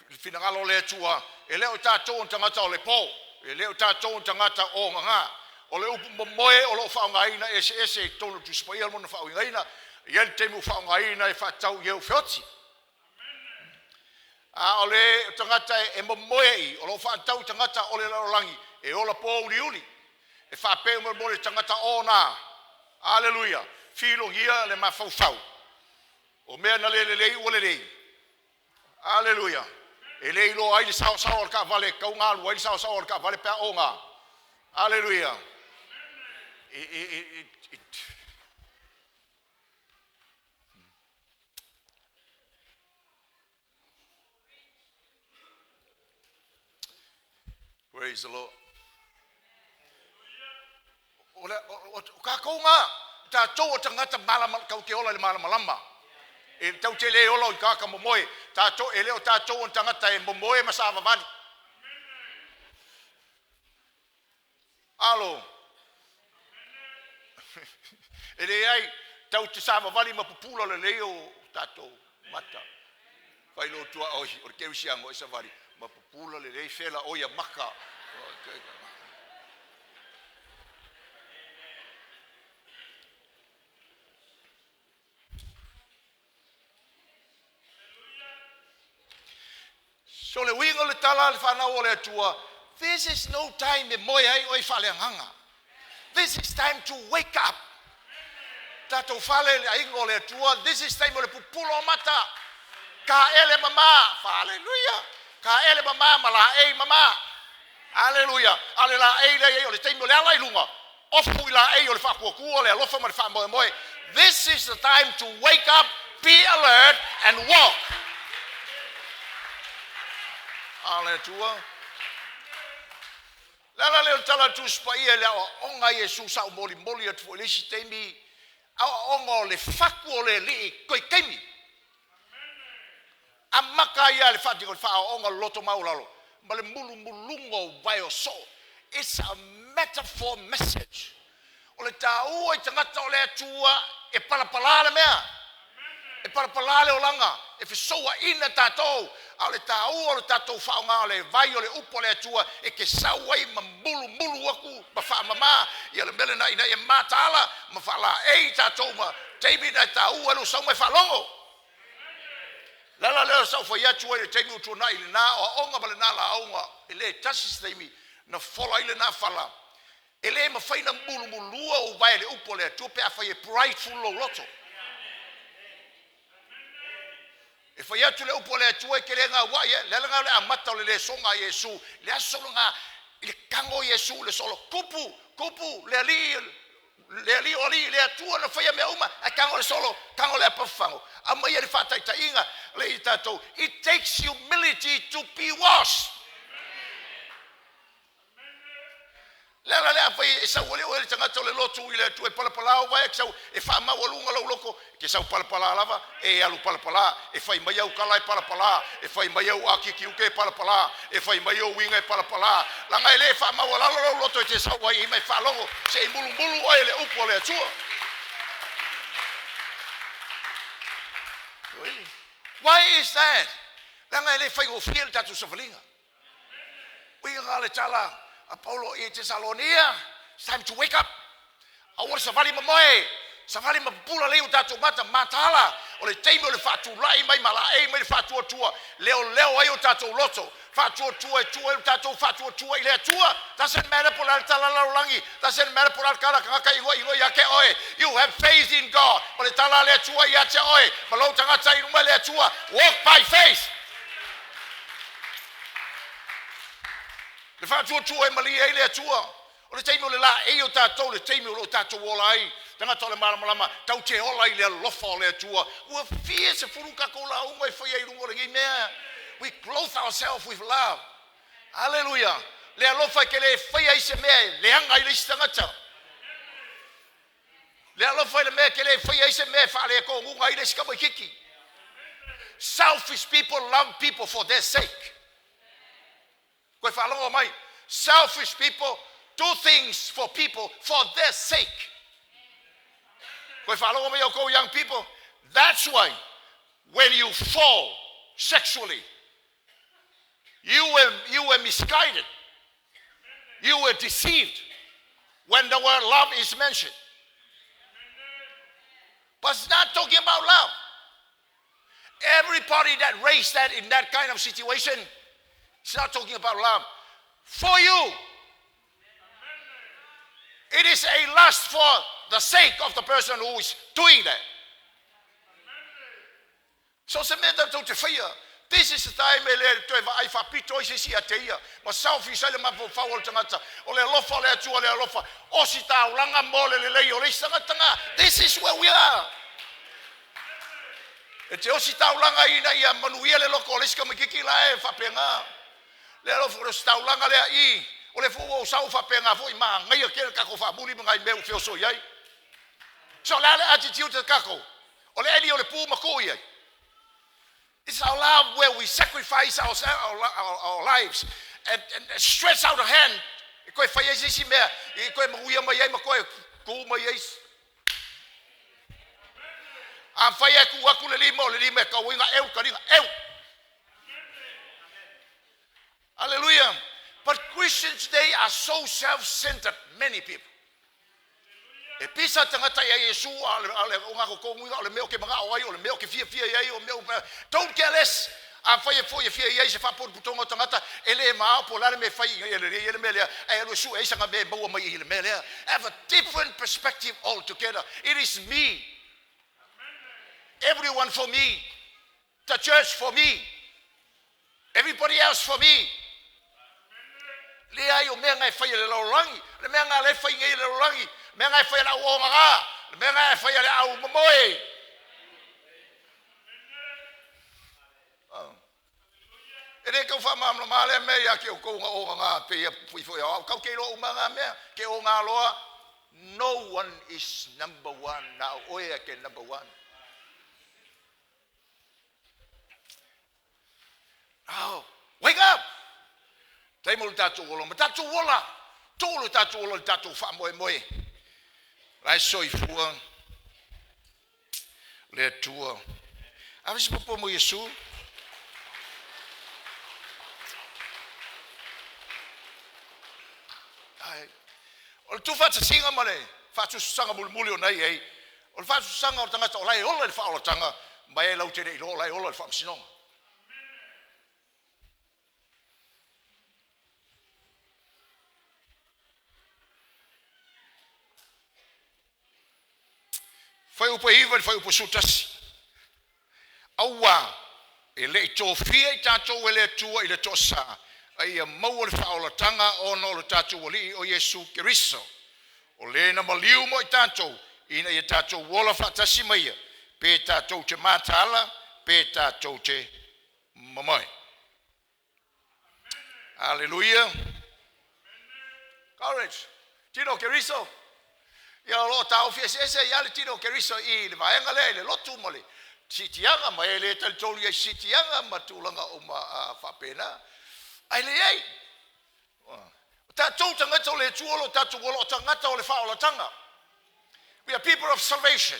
i le finagalo o le Atua. E le o tatou o tagata o le po, e le o tatou o tagata o gagā. O le upu momoe o loo faaaogaina eseese i totonu o le Tusi Paia lona faauigaina. E i ai le taimi ua faaaogaina e faatatau i e ua feoti. A o le tagata e momoe i o loo faatatau i tagata o le lalolagi e ola pouliuli, e faapea mo le tagata ona. Aleluia. Filogia le mafaufau o mea na le lelei ua lelei. Aleluia. E le iloa ai le saosaoa o le taavale, e tatau ona alu ai le saosaoa o le taavale pe a oga. Aleluia. Praise the Lord. O tatou na, tatou o tagata malama, tau te ola i le malamalama. E tau te le ola o i tagata momoe. Tatou, e le o tatou o tagata e momoe ma savavali. Alo. E leai, tau te savavali ma pupula lelei o tatou mata. Fai lo tua oi, o le kerisiano e savali, ma pupula lelei fela o ia maka. So le uiga o le tala le whanau o le Atua, this is no time e moe ai oe faaleagaga. This is time to wake up. Tatou fale le aiga o le Atua, this is time o le pupulo o mata. Ka ele mama, hallelujah. Ka ele mama, ma la ei mama. Hallelujah. Ale la ei le ei o le taimi o le ala i lunga. Ofu i la ei o le whaakuakua, le alofa ma le whaamoemoe. This is the time to wake up, be alert and walk. Ale Atua. Le ala lea o le tala Tusi Paia le aoaoga Iesu sa o moli moli atu foi le isi taimi, aoaoga o le faku o le alii koe taimi. A maka ia le whaatiko le whaaoga loto maulalo, ma le mulumulunga o vai o soo. It's a metaphor message. O le tāua i tagata o le Atua e palapala le mea. E palapala le olaga, e fesoua ina tātou. A o le tāua o le tātou whaonga o le vai o le upo o le Atua, e ke sau ai ma mulu mulu aku ma whaamama, ia le mele na ina e mataala, ma whaala ei tātou ma taimi na tāua lo sau mai whaalongo. Lala leo sau fai atu ai le taimi o tuanai le nā o aonga ma le nā la aonga, e le tasi se taimi, na fola i le nā whala. E le mawhai na mulumulua o vai le upo le Atua pe a whai e prideful lo loto. E whai atu le upo le Atua e ke le ngā wai, le ala ngā le amata o le le songa Iesu, le aso ngā, i le kango Iesu, le solo, kupu, kupu, le ali, le ali o ali, le Atua na whai mea uma, a kango le solo, kango le apafango. A mai e le whātaitainga, le i tātou, it takes humility to be washed. Le ala le awhai e sau ole o le tangata o le lotu i le Atua e palapala o vai e sau e whaamau alunga lau loko, ke sau palapala lava, e alu palapala, e whai mai au kala e palapala, e whai mai au akiki uke e palapala, e whai mai au winga e palapala. Langa e le whaamau alalo lau loto e te sau ai i mai whaalongo, se i mulu mulu oe le upu o le Atua. Really? Why is that? Langa e le whai o fia le tatu savalinga. Uiga le tala a Paulo i Tesalonia, it's time to wake up. Aua le savali mamoe, savali mapupula lei o tātou mata matala, o le taimi o le whaatulai mai malae mai le whaatuatua, leo leo ai o tātou loto, whaatuatua e tua e o tātou whaatuatua i le Atua. Doesn't matter po la tala lalolagi, doesn't matter po la kala kangaka ingoa ingoa ia ke oe. You have faith in God. Ma le tala le Atua ia te oe, ma lau tangata i luma le Atua. Walk by faith. Le whaatuatua e malia i le Atua. O le taimi o le la e o tātou, le taimi o lo tātou ola ai. Tangata o le malamalama, tau te ola i le alofa o le Atua. Ua fia se furu kako la unga e whai ai runga o le ngei mea. We clothe ourselves with love. Hallelujah. Le alofa ke le whai ai se mea, le anga i le isi tangata. Le alofa i le mea ke le whai ai se mea, whaale ko ngunga i le isi kama kiki. Selfish people love people for their sake. Koe whaalongo mai, Selfish people do things for people for their sake. Koe whaalogo mai au kou young people. That's why when you fall sexually, you were misguided. You were deceived when the word love is mentioned. But it's not talking about love. Everybody that raised that in that kind of situation, it's not talking about love. For you, it is a lust for the sake of the person who is doing that. So se mea tatou te faia, this is the time e le toe vaai faapito ai se isi ia te ia. Ma selfish ai le mafaufau o le tagata. O le alofa o le Atua le alofa. Osi taulaga mo le lelei o le isi tagata na. This is where we are. E te osi taulaga ina ia manuia le loko o le isi tamaititi la e faapena. Le alofa o le osi taulaga lea i o le fua o sau faapena foi manaia tele tatou faamuli ma nai mea ua feoso i ai. So o le a le attitude a tatou? O le eli o le pu ma tuu i ai. It's our love where we sacrifice our lives and stretch out a hand e toe fai ai se isi mea e toe manuia mai ai ma toe tu mai ai. A fai e tuu atu le lima o le lima e tauina eu taliga eu. Hallelujah. But Christians today are so self-centered, many people. E pisa tagata ia Iesu a le o ngā konguiga o le mea o ke mangao ai, o le mea o ke fiafia i ai, o mea o don't care less. A fai e foi e fia i ai se faapotopotoga o tagata, e le mao po o le a le mea e fai i le le mea lea, ae alu e sue ai sanga mea e maua mai i le mea lea. Have a different perspective altogether. It is me. Everyone for me. The church for me. Everybody else for me. Leai o mea nga e fai e le lalolagi, le mea nga le fai nei e le lalolagi, le mea nga e fai e le au ogaga, le mea nga e fai e le au momoe. E le tau faamalamalama lea mea ia te outou na ogaga pe ia pui foi au kau te iloa uma ngā mea, ke o ngā loa. No one is number one. Na o oe a ke number one. Oh, wake up! Taimi o le tatou ola, ma tatou ola, tuu le tatou ola i le tatou faamoemoe. La e soifua le Atua. Ave se popo mo Iesu. Ai. O le tuufaatasiga ma le faatusatusaga mulimuli o na i ai, o le faatusatusaga o le tagata o la e ola i le faaolataga, ma e latou te le iloa o la e ola i le faamasinoga. Fuaiupu e 9 i le fuaiupu 11. Auā, e le i tofia i tatou e le Atua i le toasā, a ia maua le faaolataga ona o le tatou Alii o Iesu Keriso, o le na maliu mo i tatou, ina ia tatou ola faatasi ma ia, pe tatou te mataala, pe tatou te momoe. Hallelujah. Courage. Tino Keriso. Ia o loo taofi eseese ai lava le tino o Keriso i le vaega lea i le lotu ma le siitiaga ma e le talitonu i ai siitiaga ma tulaga uma faapena. Ae leai. O tatou tagata o le Atua o lo tatou ola o tagata o le faaolataga. We are people of salvation.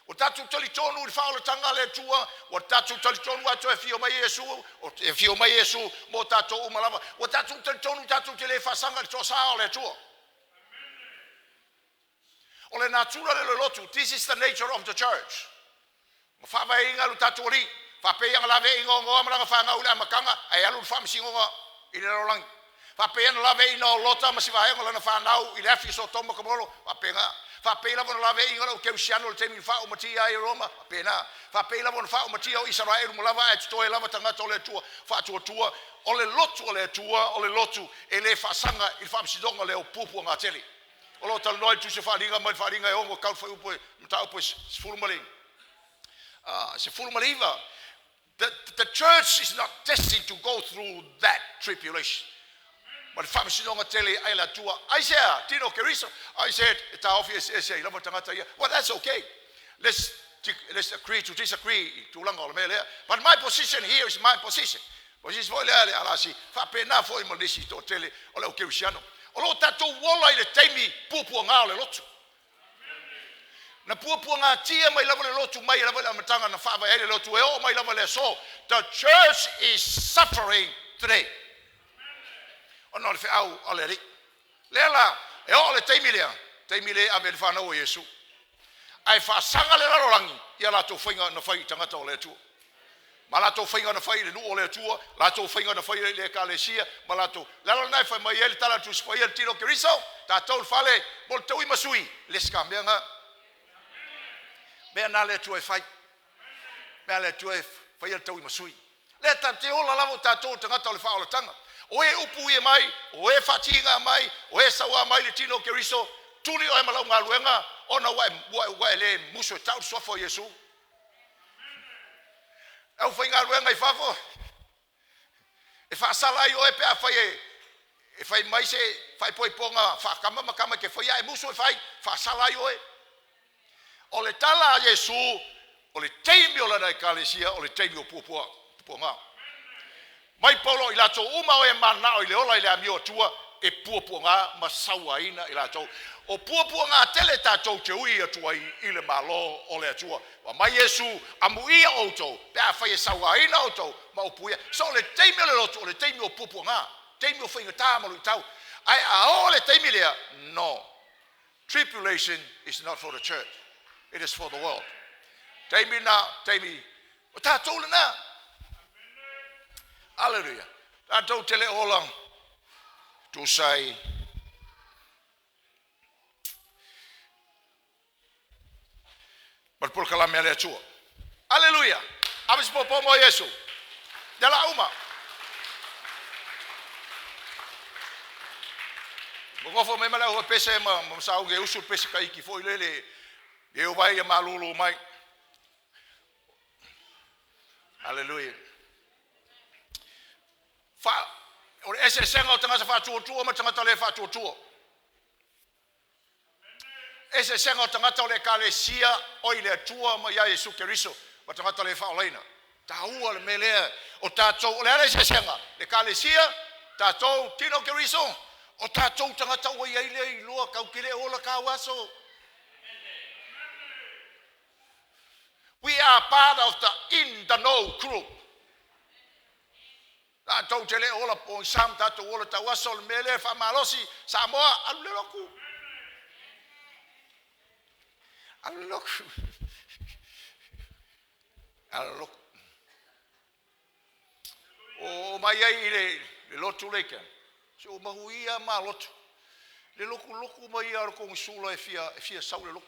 Ua tatou talitonu i le faaolataga a le Atua, ua tatou talitonu atoa e afio mai Iesu, e afio mai Iesu mo tatou uma lava. Ua tatou talitonu tatou te le faasaga i le toasā o le Atua. O le natura le lotu, this is the nature of the church. Ma faavaeina lo tatou Alii, faapei ana laveaiina o Noa ma lana fanau i le amataga, ae alu le faamasinoga i le lalolagi. Faapei ana laveaiina o Lota ma si vaega o lana fanau i le afi o Sotoma ma Komoro, faapena. Faapei lava ona laveaiina le au Kerisiano i le taimi na faaumatia ai e Roma, faapena. Faapei lava ona faaumatia o Isaraelu ma lava ae totoe lava tagata o le Atua faatuatua. O le lotu o le Atua, o le lotu e le faasaga i le faamasinoga lea o puapuaga tele. O lo o talanoa i le Tusi o Faaaliga mai le Faaaliga e 6 tau le fuaiupu e mataupu e 19. The church is not destined to go through that tribulation. Ma le faamasinoga tele ai le Atua. Aisea, tino Keriso, aisea e taofi eseese ai lava tagata ia. Well, that's okay. Let's agree to disagree i tulaga o le mea lea. But my position here is my position. O se isi foi lea le alasi, faapena foi ma nisi toatele o le au kerisiano. O lo o tatou ola i le taimi puapuaga o le lotu. Na puapuagatia mai lava le lotu mai lava i le amataga na faavae ai le lotu e oo mai lava i le aso. The church is suffering today. Ona o le feau a le Alii. Lea la, e oo le taimi lea, taimi lea e ave ai le fanau a Iesu. Ae faasaga le lalolagi i a latou faiga na fai i tagata o le Atua. Ma latou faiga na fai i le nuu o le Atua, latou faiga na fai i le ekalesia, ma latou. Le ala lena e fai mai ai le tala a le Tusi Paia i le tino o Keriso, tatou le fale mo le taui ma sui, le se ka mea na. Mea na le Atua e fai. Mea le Atua e fai le taui ma sui. Lea ta te ola lava o tatou tagata o le faaolataga. O e upu ia mai, o e faatiga mai, o e sauā mai le tino o Keriso, tuli oe ma lau galuega, ona ua e le musu e tau le suafa o Iesu. Au faigaluega i fafo, e faasala ai oe pe a fai e fai mai se faaipoipoga faakama ma kama e te faia e musu e fai, faasala ai oe. O le tala a Iesu, o le taimi o lana ekalesia, o le taimi o puapuaga. Mai paulo i latou uma o e manao i le ola i le amio atua, e puapuaga ma sauaina i latou. O puapuaga tele tatou te ui atu ai i le malo o le Atua. Wa mai Iesu, amuia outou, pe a fai e sauaina outou, ma upu ia. So o le taimi o le lotu, o le taimi o puapuaga, taimi o faigata ma luitau. Ae a oo le taimi lea, no. Tribulation is not for the church. It is for the world. Taimi na, taimi, o tatou lena. Hallelujah. Tatou te le ola tusai ma le polokalame a le Atua. Hallelujah. Ave se popo mo Iesu. Ia la uma. Mo mai ma le au pese ma sa uge usu pese ka iki foi lele. E o vai ia malulu mai. Hallelujah. Fa o le eseesega o tagata faatuatua ma tagata le faatuatua. Eseesega o tagata o le ekalesia o i le Atua ma ia Iesu Keriso ma tagata le faolaina. Tāua le mea lea o tatou, o le ala eseesega, le ekalesia, tatou tino Keriso, o tatou tagata ua iai le iloa kau kele ola kau aso. We are part of the in the know group. Tatou te le ola po sam tatou ola tau aso le mea lea faamalosi Samoa alu le loku. Alu le loku. Alu le loku. O mai ai i le lotu le ke. Se o mahuia ma lotu. Le loku loku mai ia ko sula e fia sau le loku.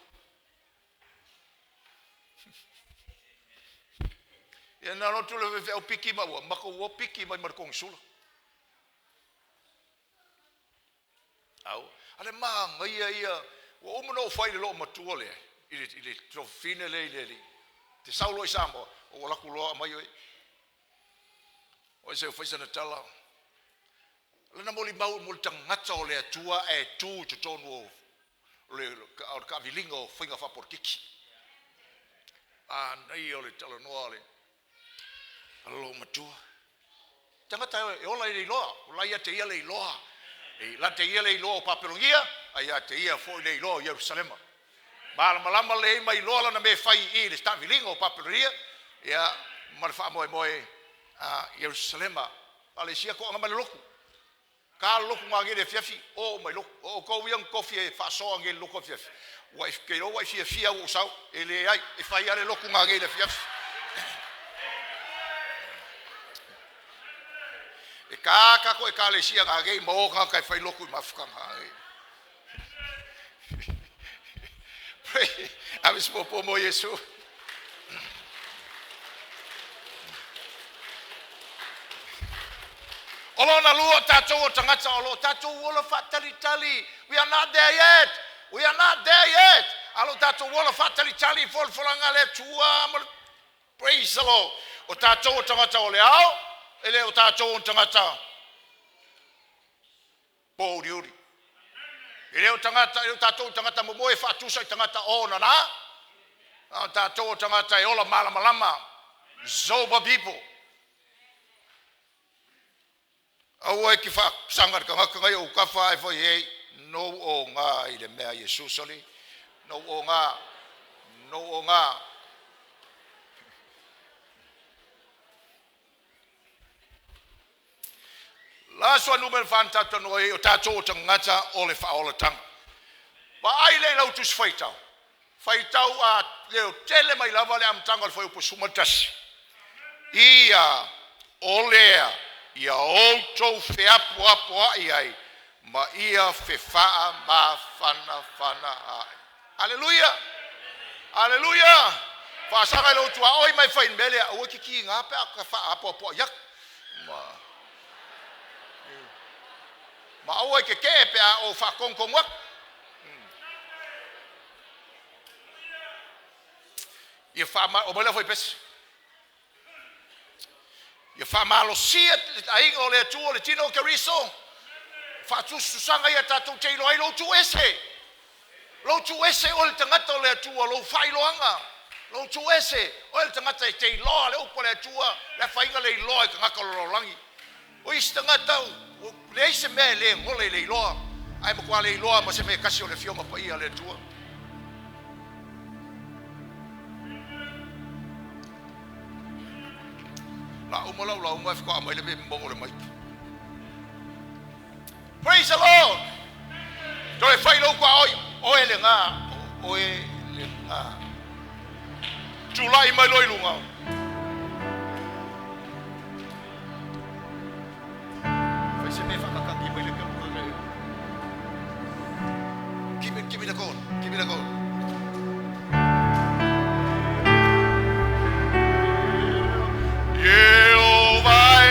Ia na lotu le fe au piki ma ua mako ua piki mai mar kong sula. Au, ale ma ngai ia ua uma no fai le lo matua le i le trofine le i le te saulo i Samoa o la kuloa mai oi. O se fai sana tala. Le na moli mau mo tangata o le Atua e tu te tonu o le o le kavilinga o fainga faapolitiki. A nei o le talanoa le alo matua. Tangata e ola i le iloa, o la ia te ia le iloa. E la te ia le iloa o Papelonia, ai ia te ia foi le iloa o Ierusalema. Malamalama le mai iloa lana me fai i le tavilinga o Papelonia, ia ma le faamoemoe a Ierusalema. Ale sia ko anga mai le loku. Ka loku ngā ngele fiafi, o mai loku. O kou ia kofi e faasoa ngele loku fiafi. Ua i ke ua i fia ua sau, e le ai, e fai ale loku ngā ngele fiafi. E ka ko e ka le sia ngā ngei mo ka kai fai loku i mafuka ngā ngei. Pray, ave se popo mo Iesu. O lona lua tatou o tagata o lo tatou ola faatalitali. We are not there yet. We are not there yet. Alo tatou ola faatalitali folafolaga le Atua ma praise the Lord. O tatou o tagata o le ao, e le o tatou o tagata pōuriuri. E le o tagata, e le o tatou tagata momoe faatusa i tagata o nana. O tatou o tagata e ola malamalama. Sober people. Aua e te faasaga i le tagata na i ou tafa ae fai ai, nou oga i le mea Iesu soli, nou oga, nou oga. La sua numera whantata no e o tātou o tangata o le whaolatanga. Pa ai le lau tusi faitau. Faitau a leo tele mai lava le amataga o le fuaiupu 11. Ia o lea ia outou feapoapoa'i ai ma ia fefaamafanafana ai. Aleluia! Aleluia! Faasaga i lou tuaoi ma e fai i le mea lea, aua e te tiga pe a ta faaapoapoai atu. Ma aua e tetee pe a ou faatonutonu atu. Ia faama o mai le fuaipese. Ia faamalosia le aiga o le Atua o le tino o Keriso. Faatusatusaga ia tatou te iloa ai lou tuese. Lou tuese oe le tagata o le Atua, lou faailoaga. Lou tuese oe le tagata e te iloa le upu a le Atua, le afaina le iloa e tagata o le lalolagi. O isi tagata leai se mea e le gole i le iloa, ae matua le iloa ma se mea e tasi o le Afioga Paia a le Atua. La uma lau lauga e faatoa aumai le momono o le maiki. Praise the Lord! Toe fai lou tuaoi, oe lena, oe lena. Tulai mai loa i luga. Fai se mea whakakaki mai le pia. Give me the gold. Give me the gold. Jehovah e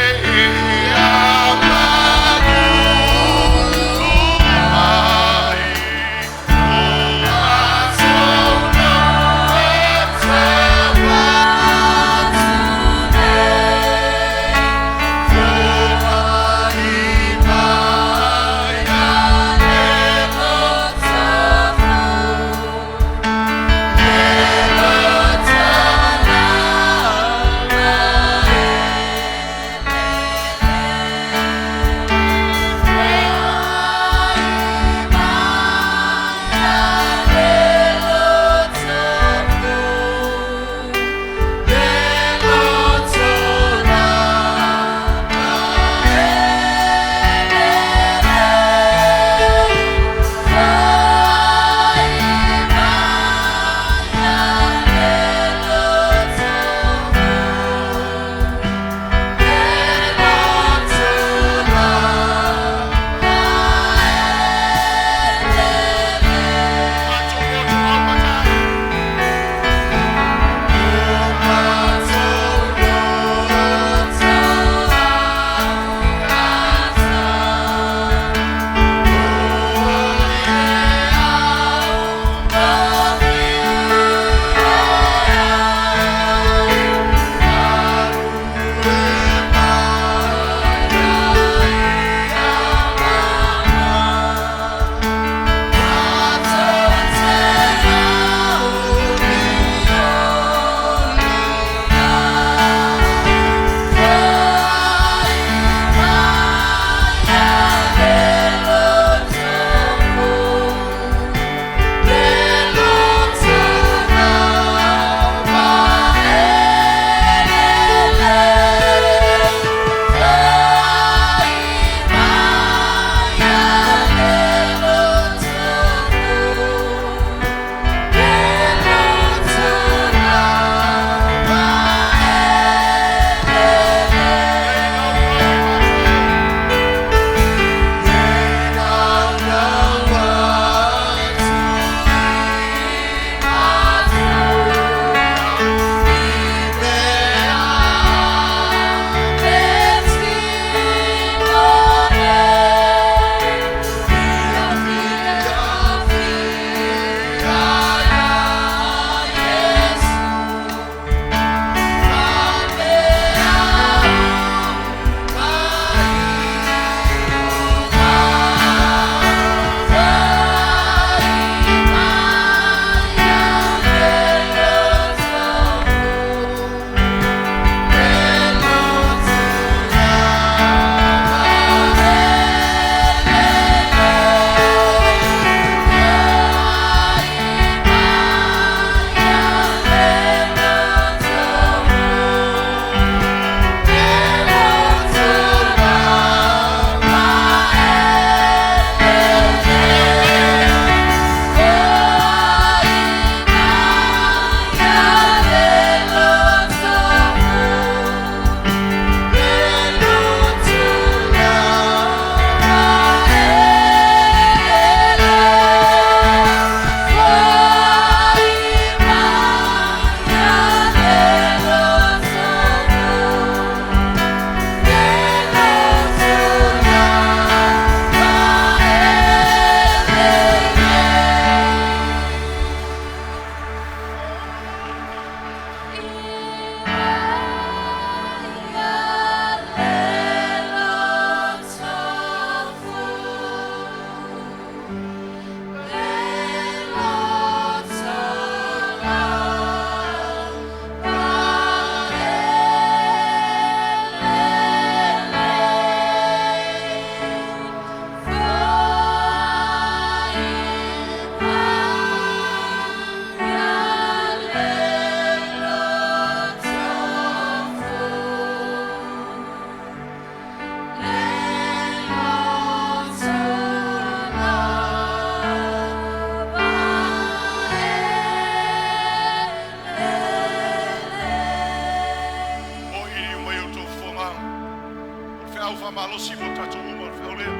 Faamalosi mo tatou uma o le feau lea.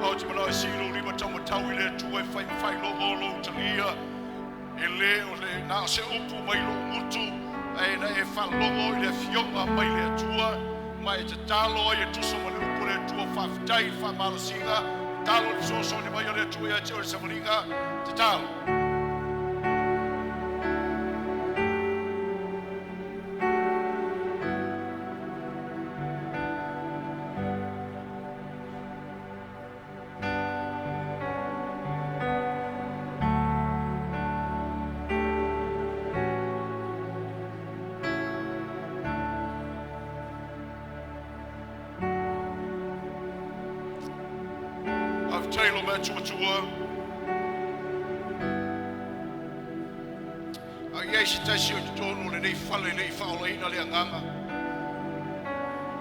O te manao e sii lou lima taumatau i le Atua e fai ma faailoga o lou talia. E lē o le na o se upu mai lou gutu, ae na e faalogo i le afioga mai le Atua ma e tatalo ai e tusa ma le upu o le Atua. Faafetai i le faamalosiga, tatalo i le fesoasoani mai o le Atua ia te oe i le savaliga. Tatalo. Faafetai lo matua a i ai se tasi o i totonu o lenei fale e le i faaolaina le agaga.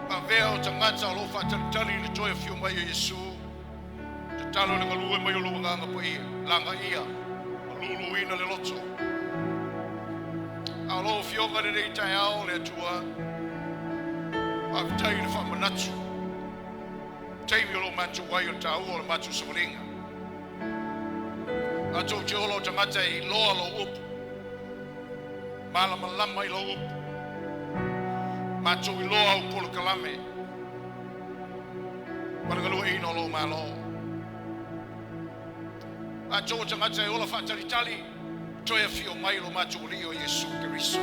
Avea o tagata o lo o faatalitali i le toe afio mai o Iesu. Tatalo le galue mai o lou agaga paia, lagaia, ma luluina le loto. A o lou afioga i lenei taeao le Atua, faafetai i le faamanatu, taimi o lo matou ai o le taua o le matou savaliga. Matou te ola o tagata e iloa lou upu, malamalama i lou upu, matou iloa au polokalame ma le galueaiina o lou Malo. Matou o tagata e ola faatalitali, toe afio mai lo matou Alii o Iesu Keriso.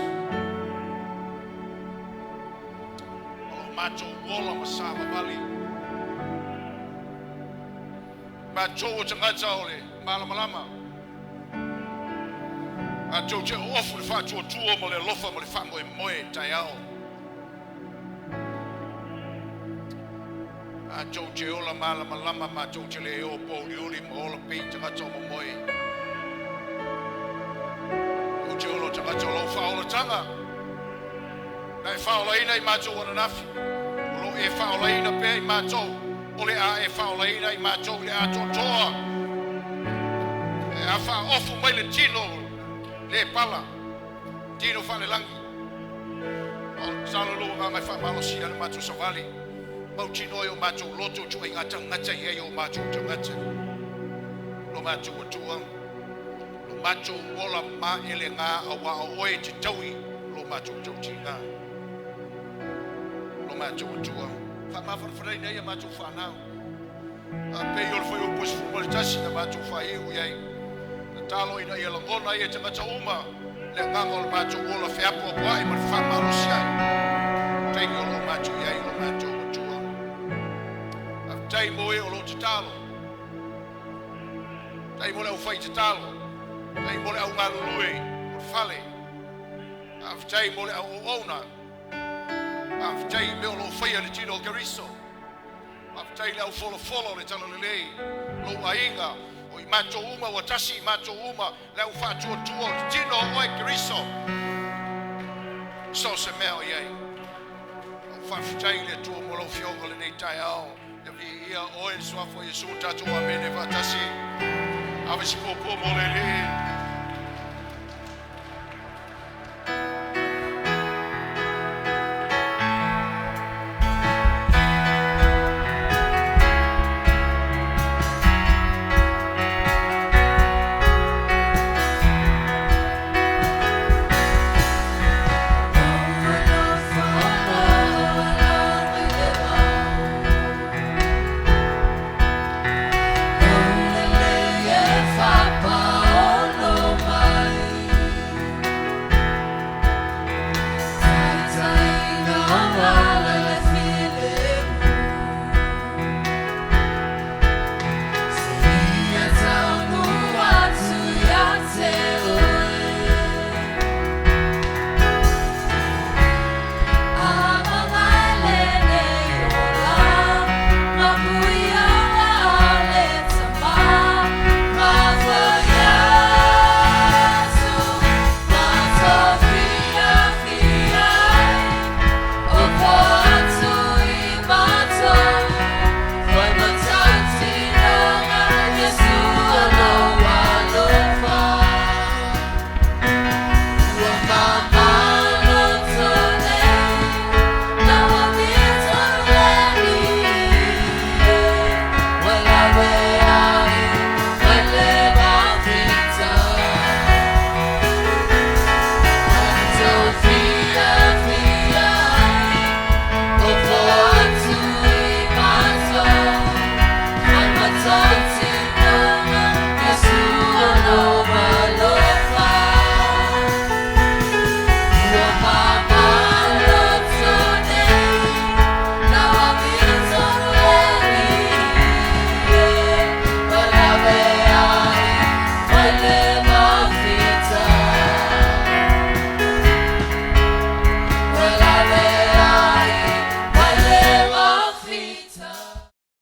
O lo matou ola ma savavali. Matou o tagata o le malamalama. Matou te oofu le faatuatua ma le alofa ma le faamoemoe taeao. Matou te ola malamalama, matou te le o pouliuli ma ola pei tagata o momoe. Tou te ola o tagata o lau faaolataga. Na e faaolaina i matou ananafi. O lo e faaolaina pea i matou. O le a e faaolaina i matou i le atoatoa. E a faaofu mai le tino le pala. Tino faalelagi. O tatalo lou agaga e faamalosi le matou savali. Mautinoa i o matou loto ituaiga tagata i ai o matou tagata. Lo matou Atua. Lo matou ola ma ele ngā a wa o oe te taui lo matou tautiga. Lo matou Atua. Faamafanafanaina ia matou whanau. A pei o le fuaiupu 11 na matou faaiu i ai. Tatalo ina ia lagona ia tagata uma le agaga o le matou ola feapoapoai ma le faamalosi ai. Taimi o lo matou i ai lo matou Atua. Faafetai mo e o lo tatalo. Tai mo le au fai tatalo. Tai mo le au galulue o le fale. Faafetai mo le au auauna. Faafetai i mea o lo o faia le tino o Keriso. Faafetai le au folofolo le talalelei. Lou aiga o i matou uma ua tasi i matou uma le au faatuatua o le tino o oe Keriso. So se mea o i ai. Au faafetai i le Atua mo lau afioga lenei taeao. Ia viia oe le suafa o Iesu tatou amene faatasi. Ave si puapua mo le Alii.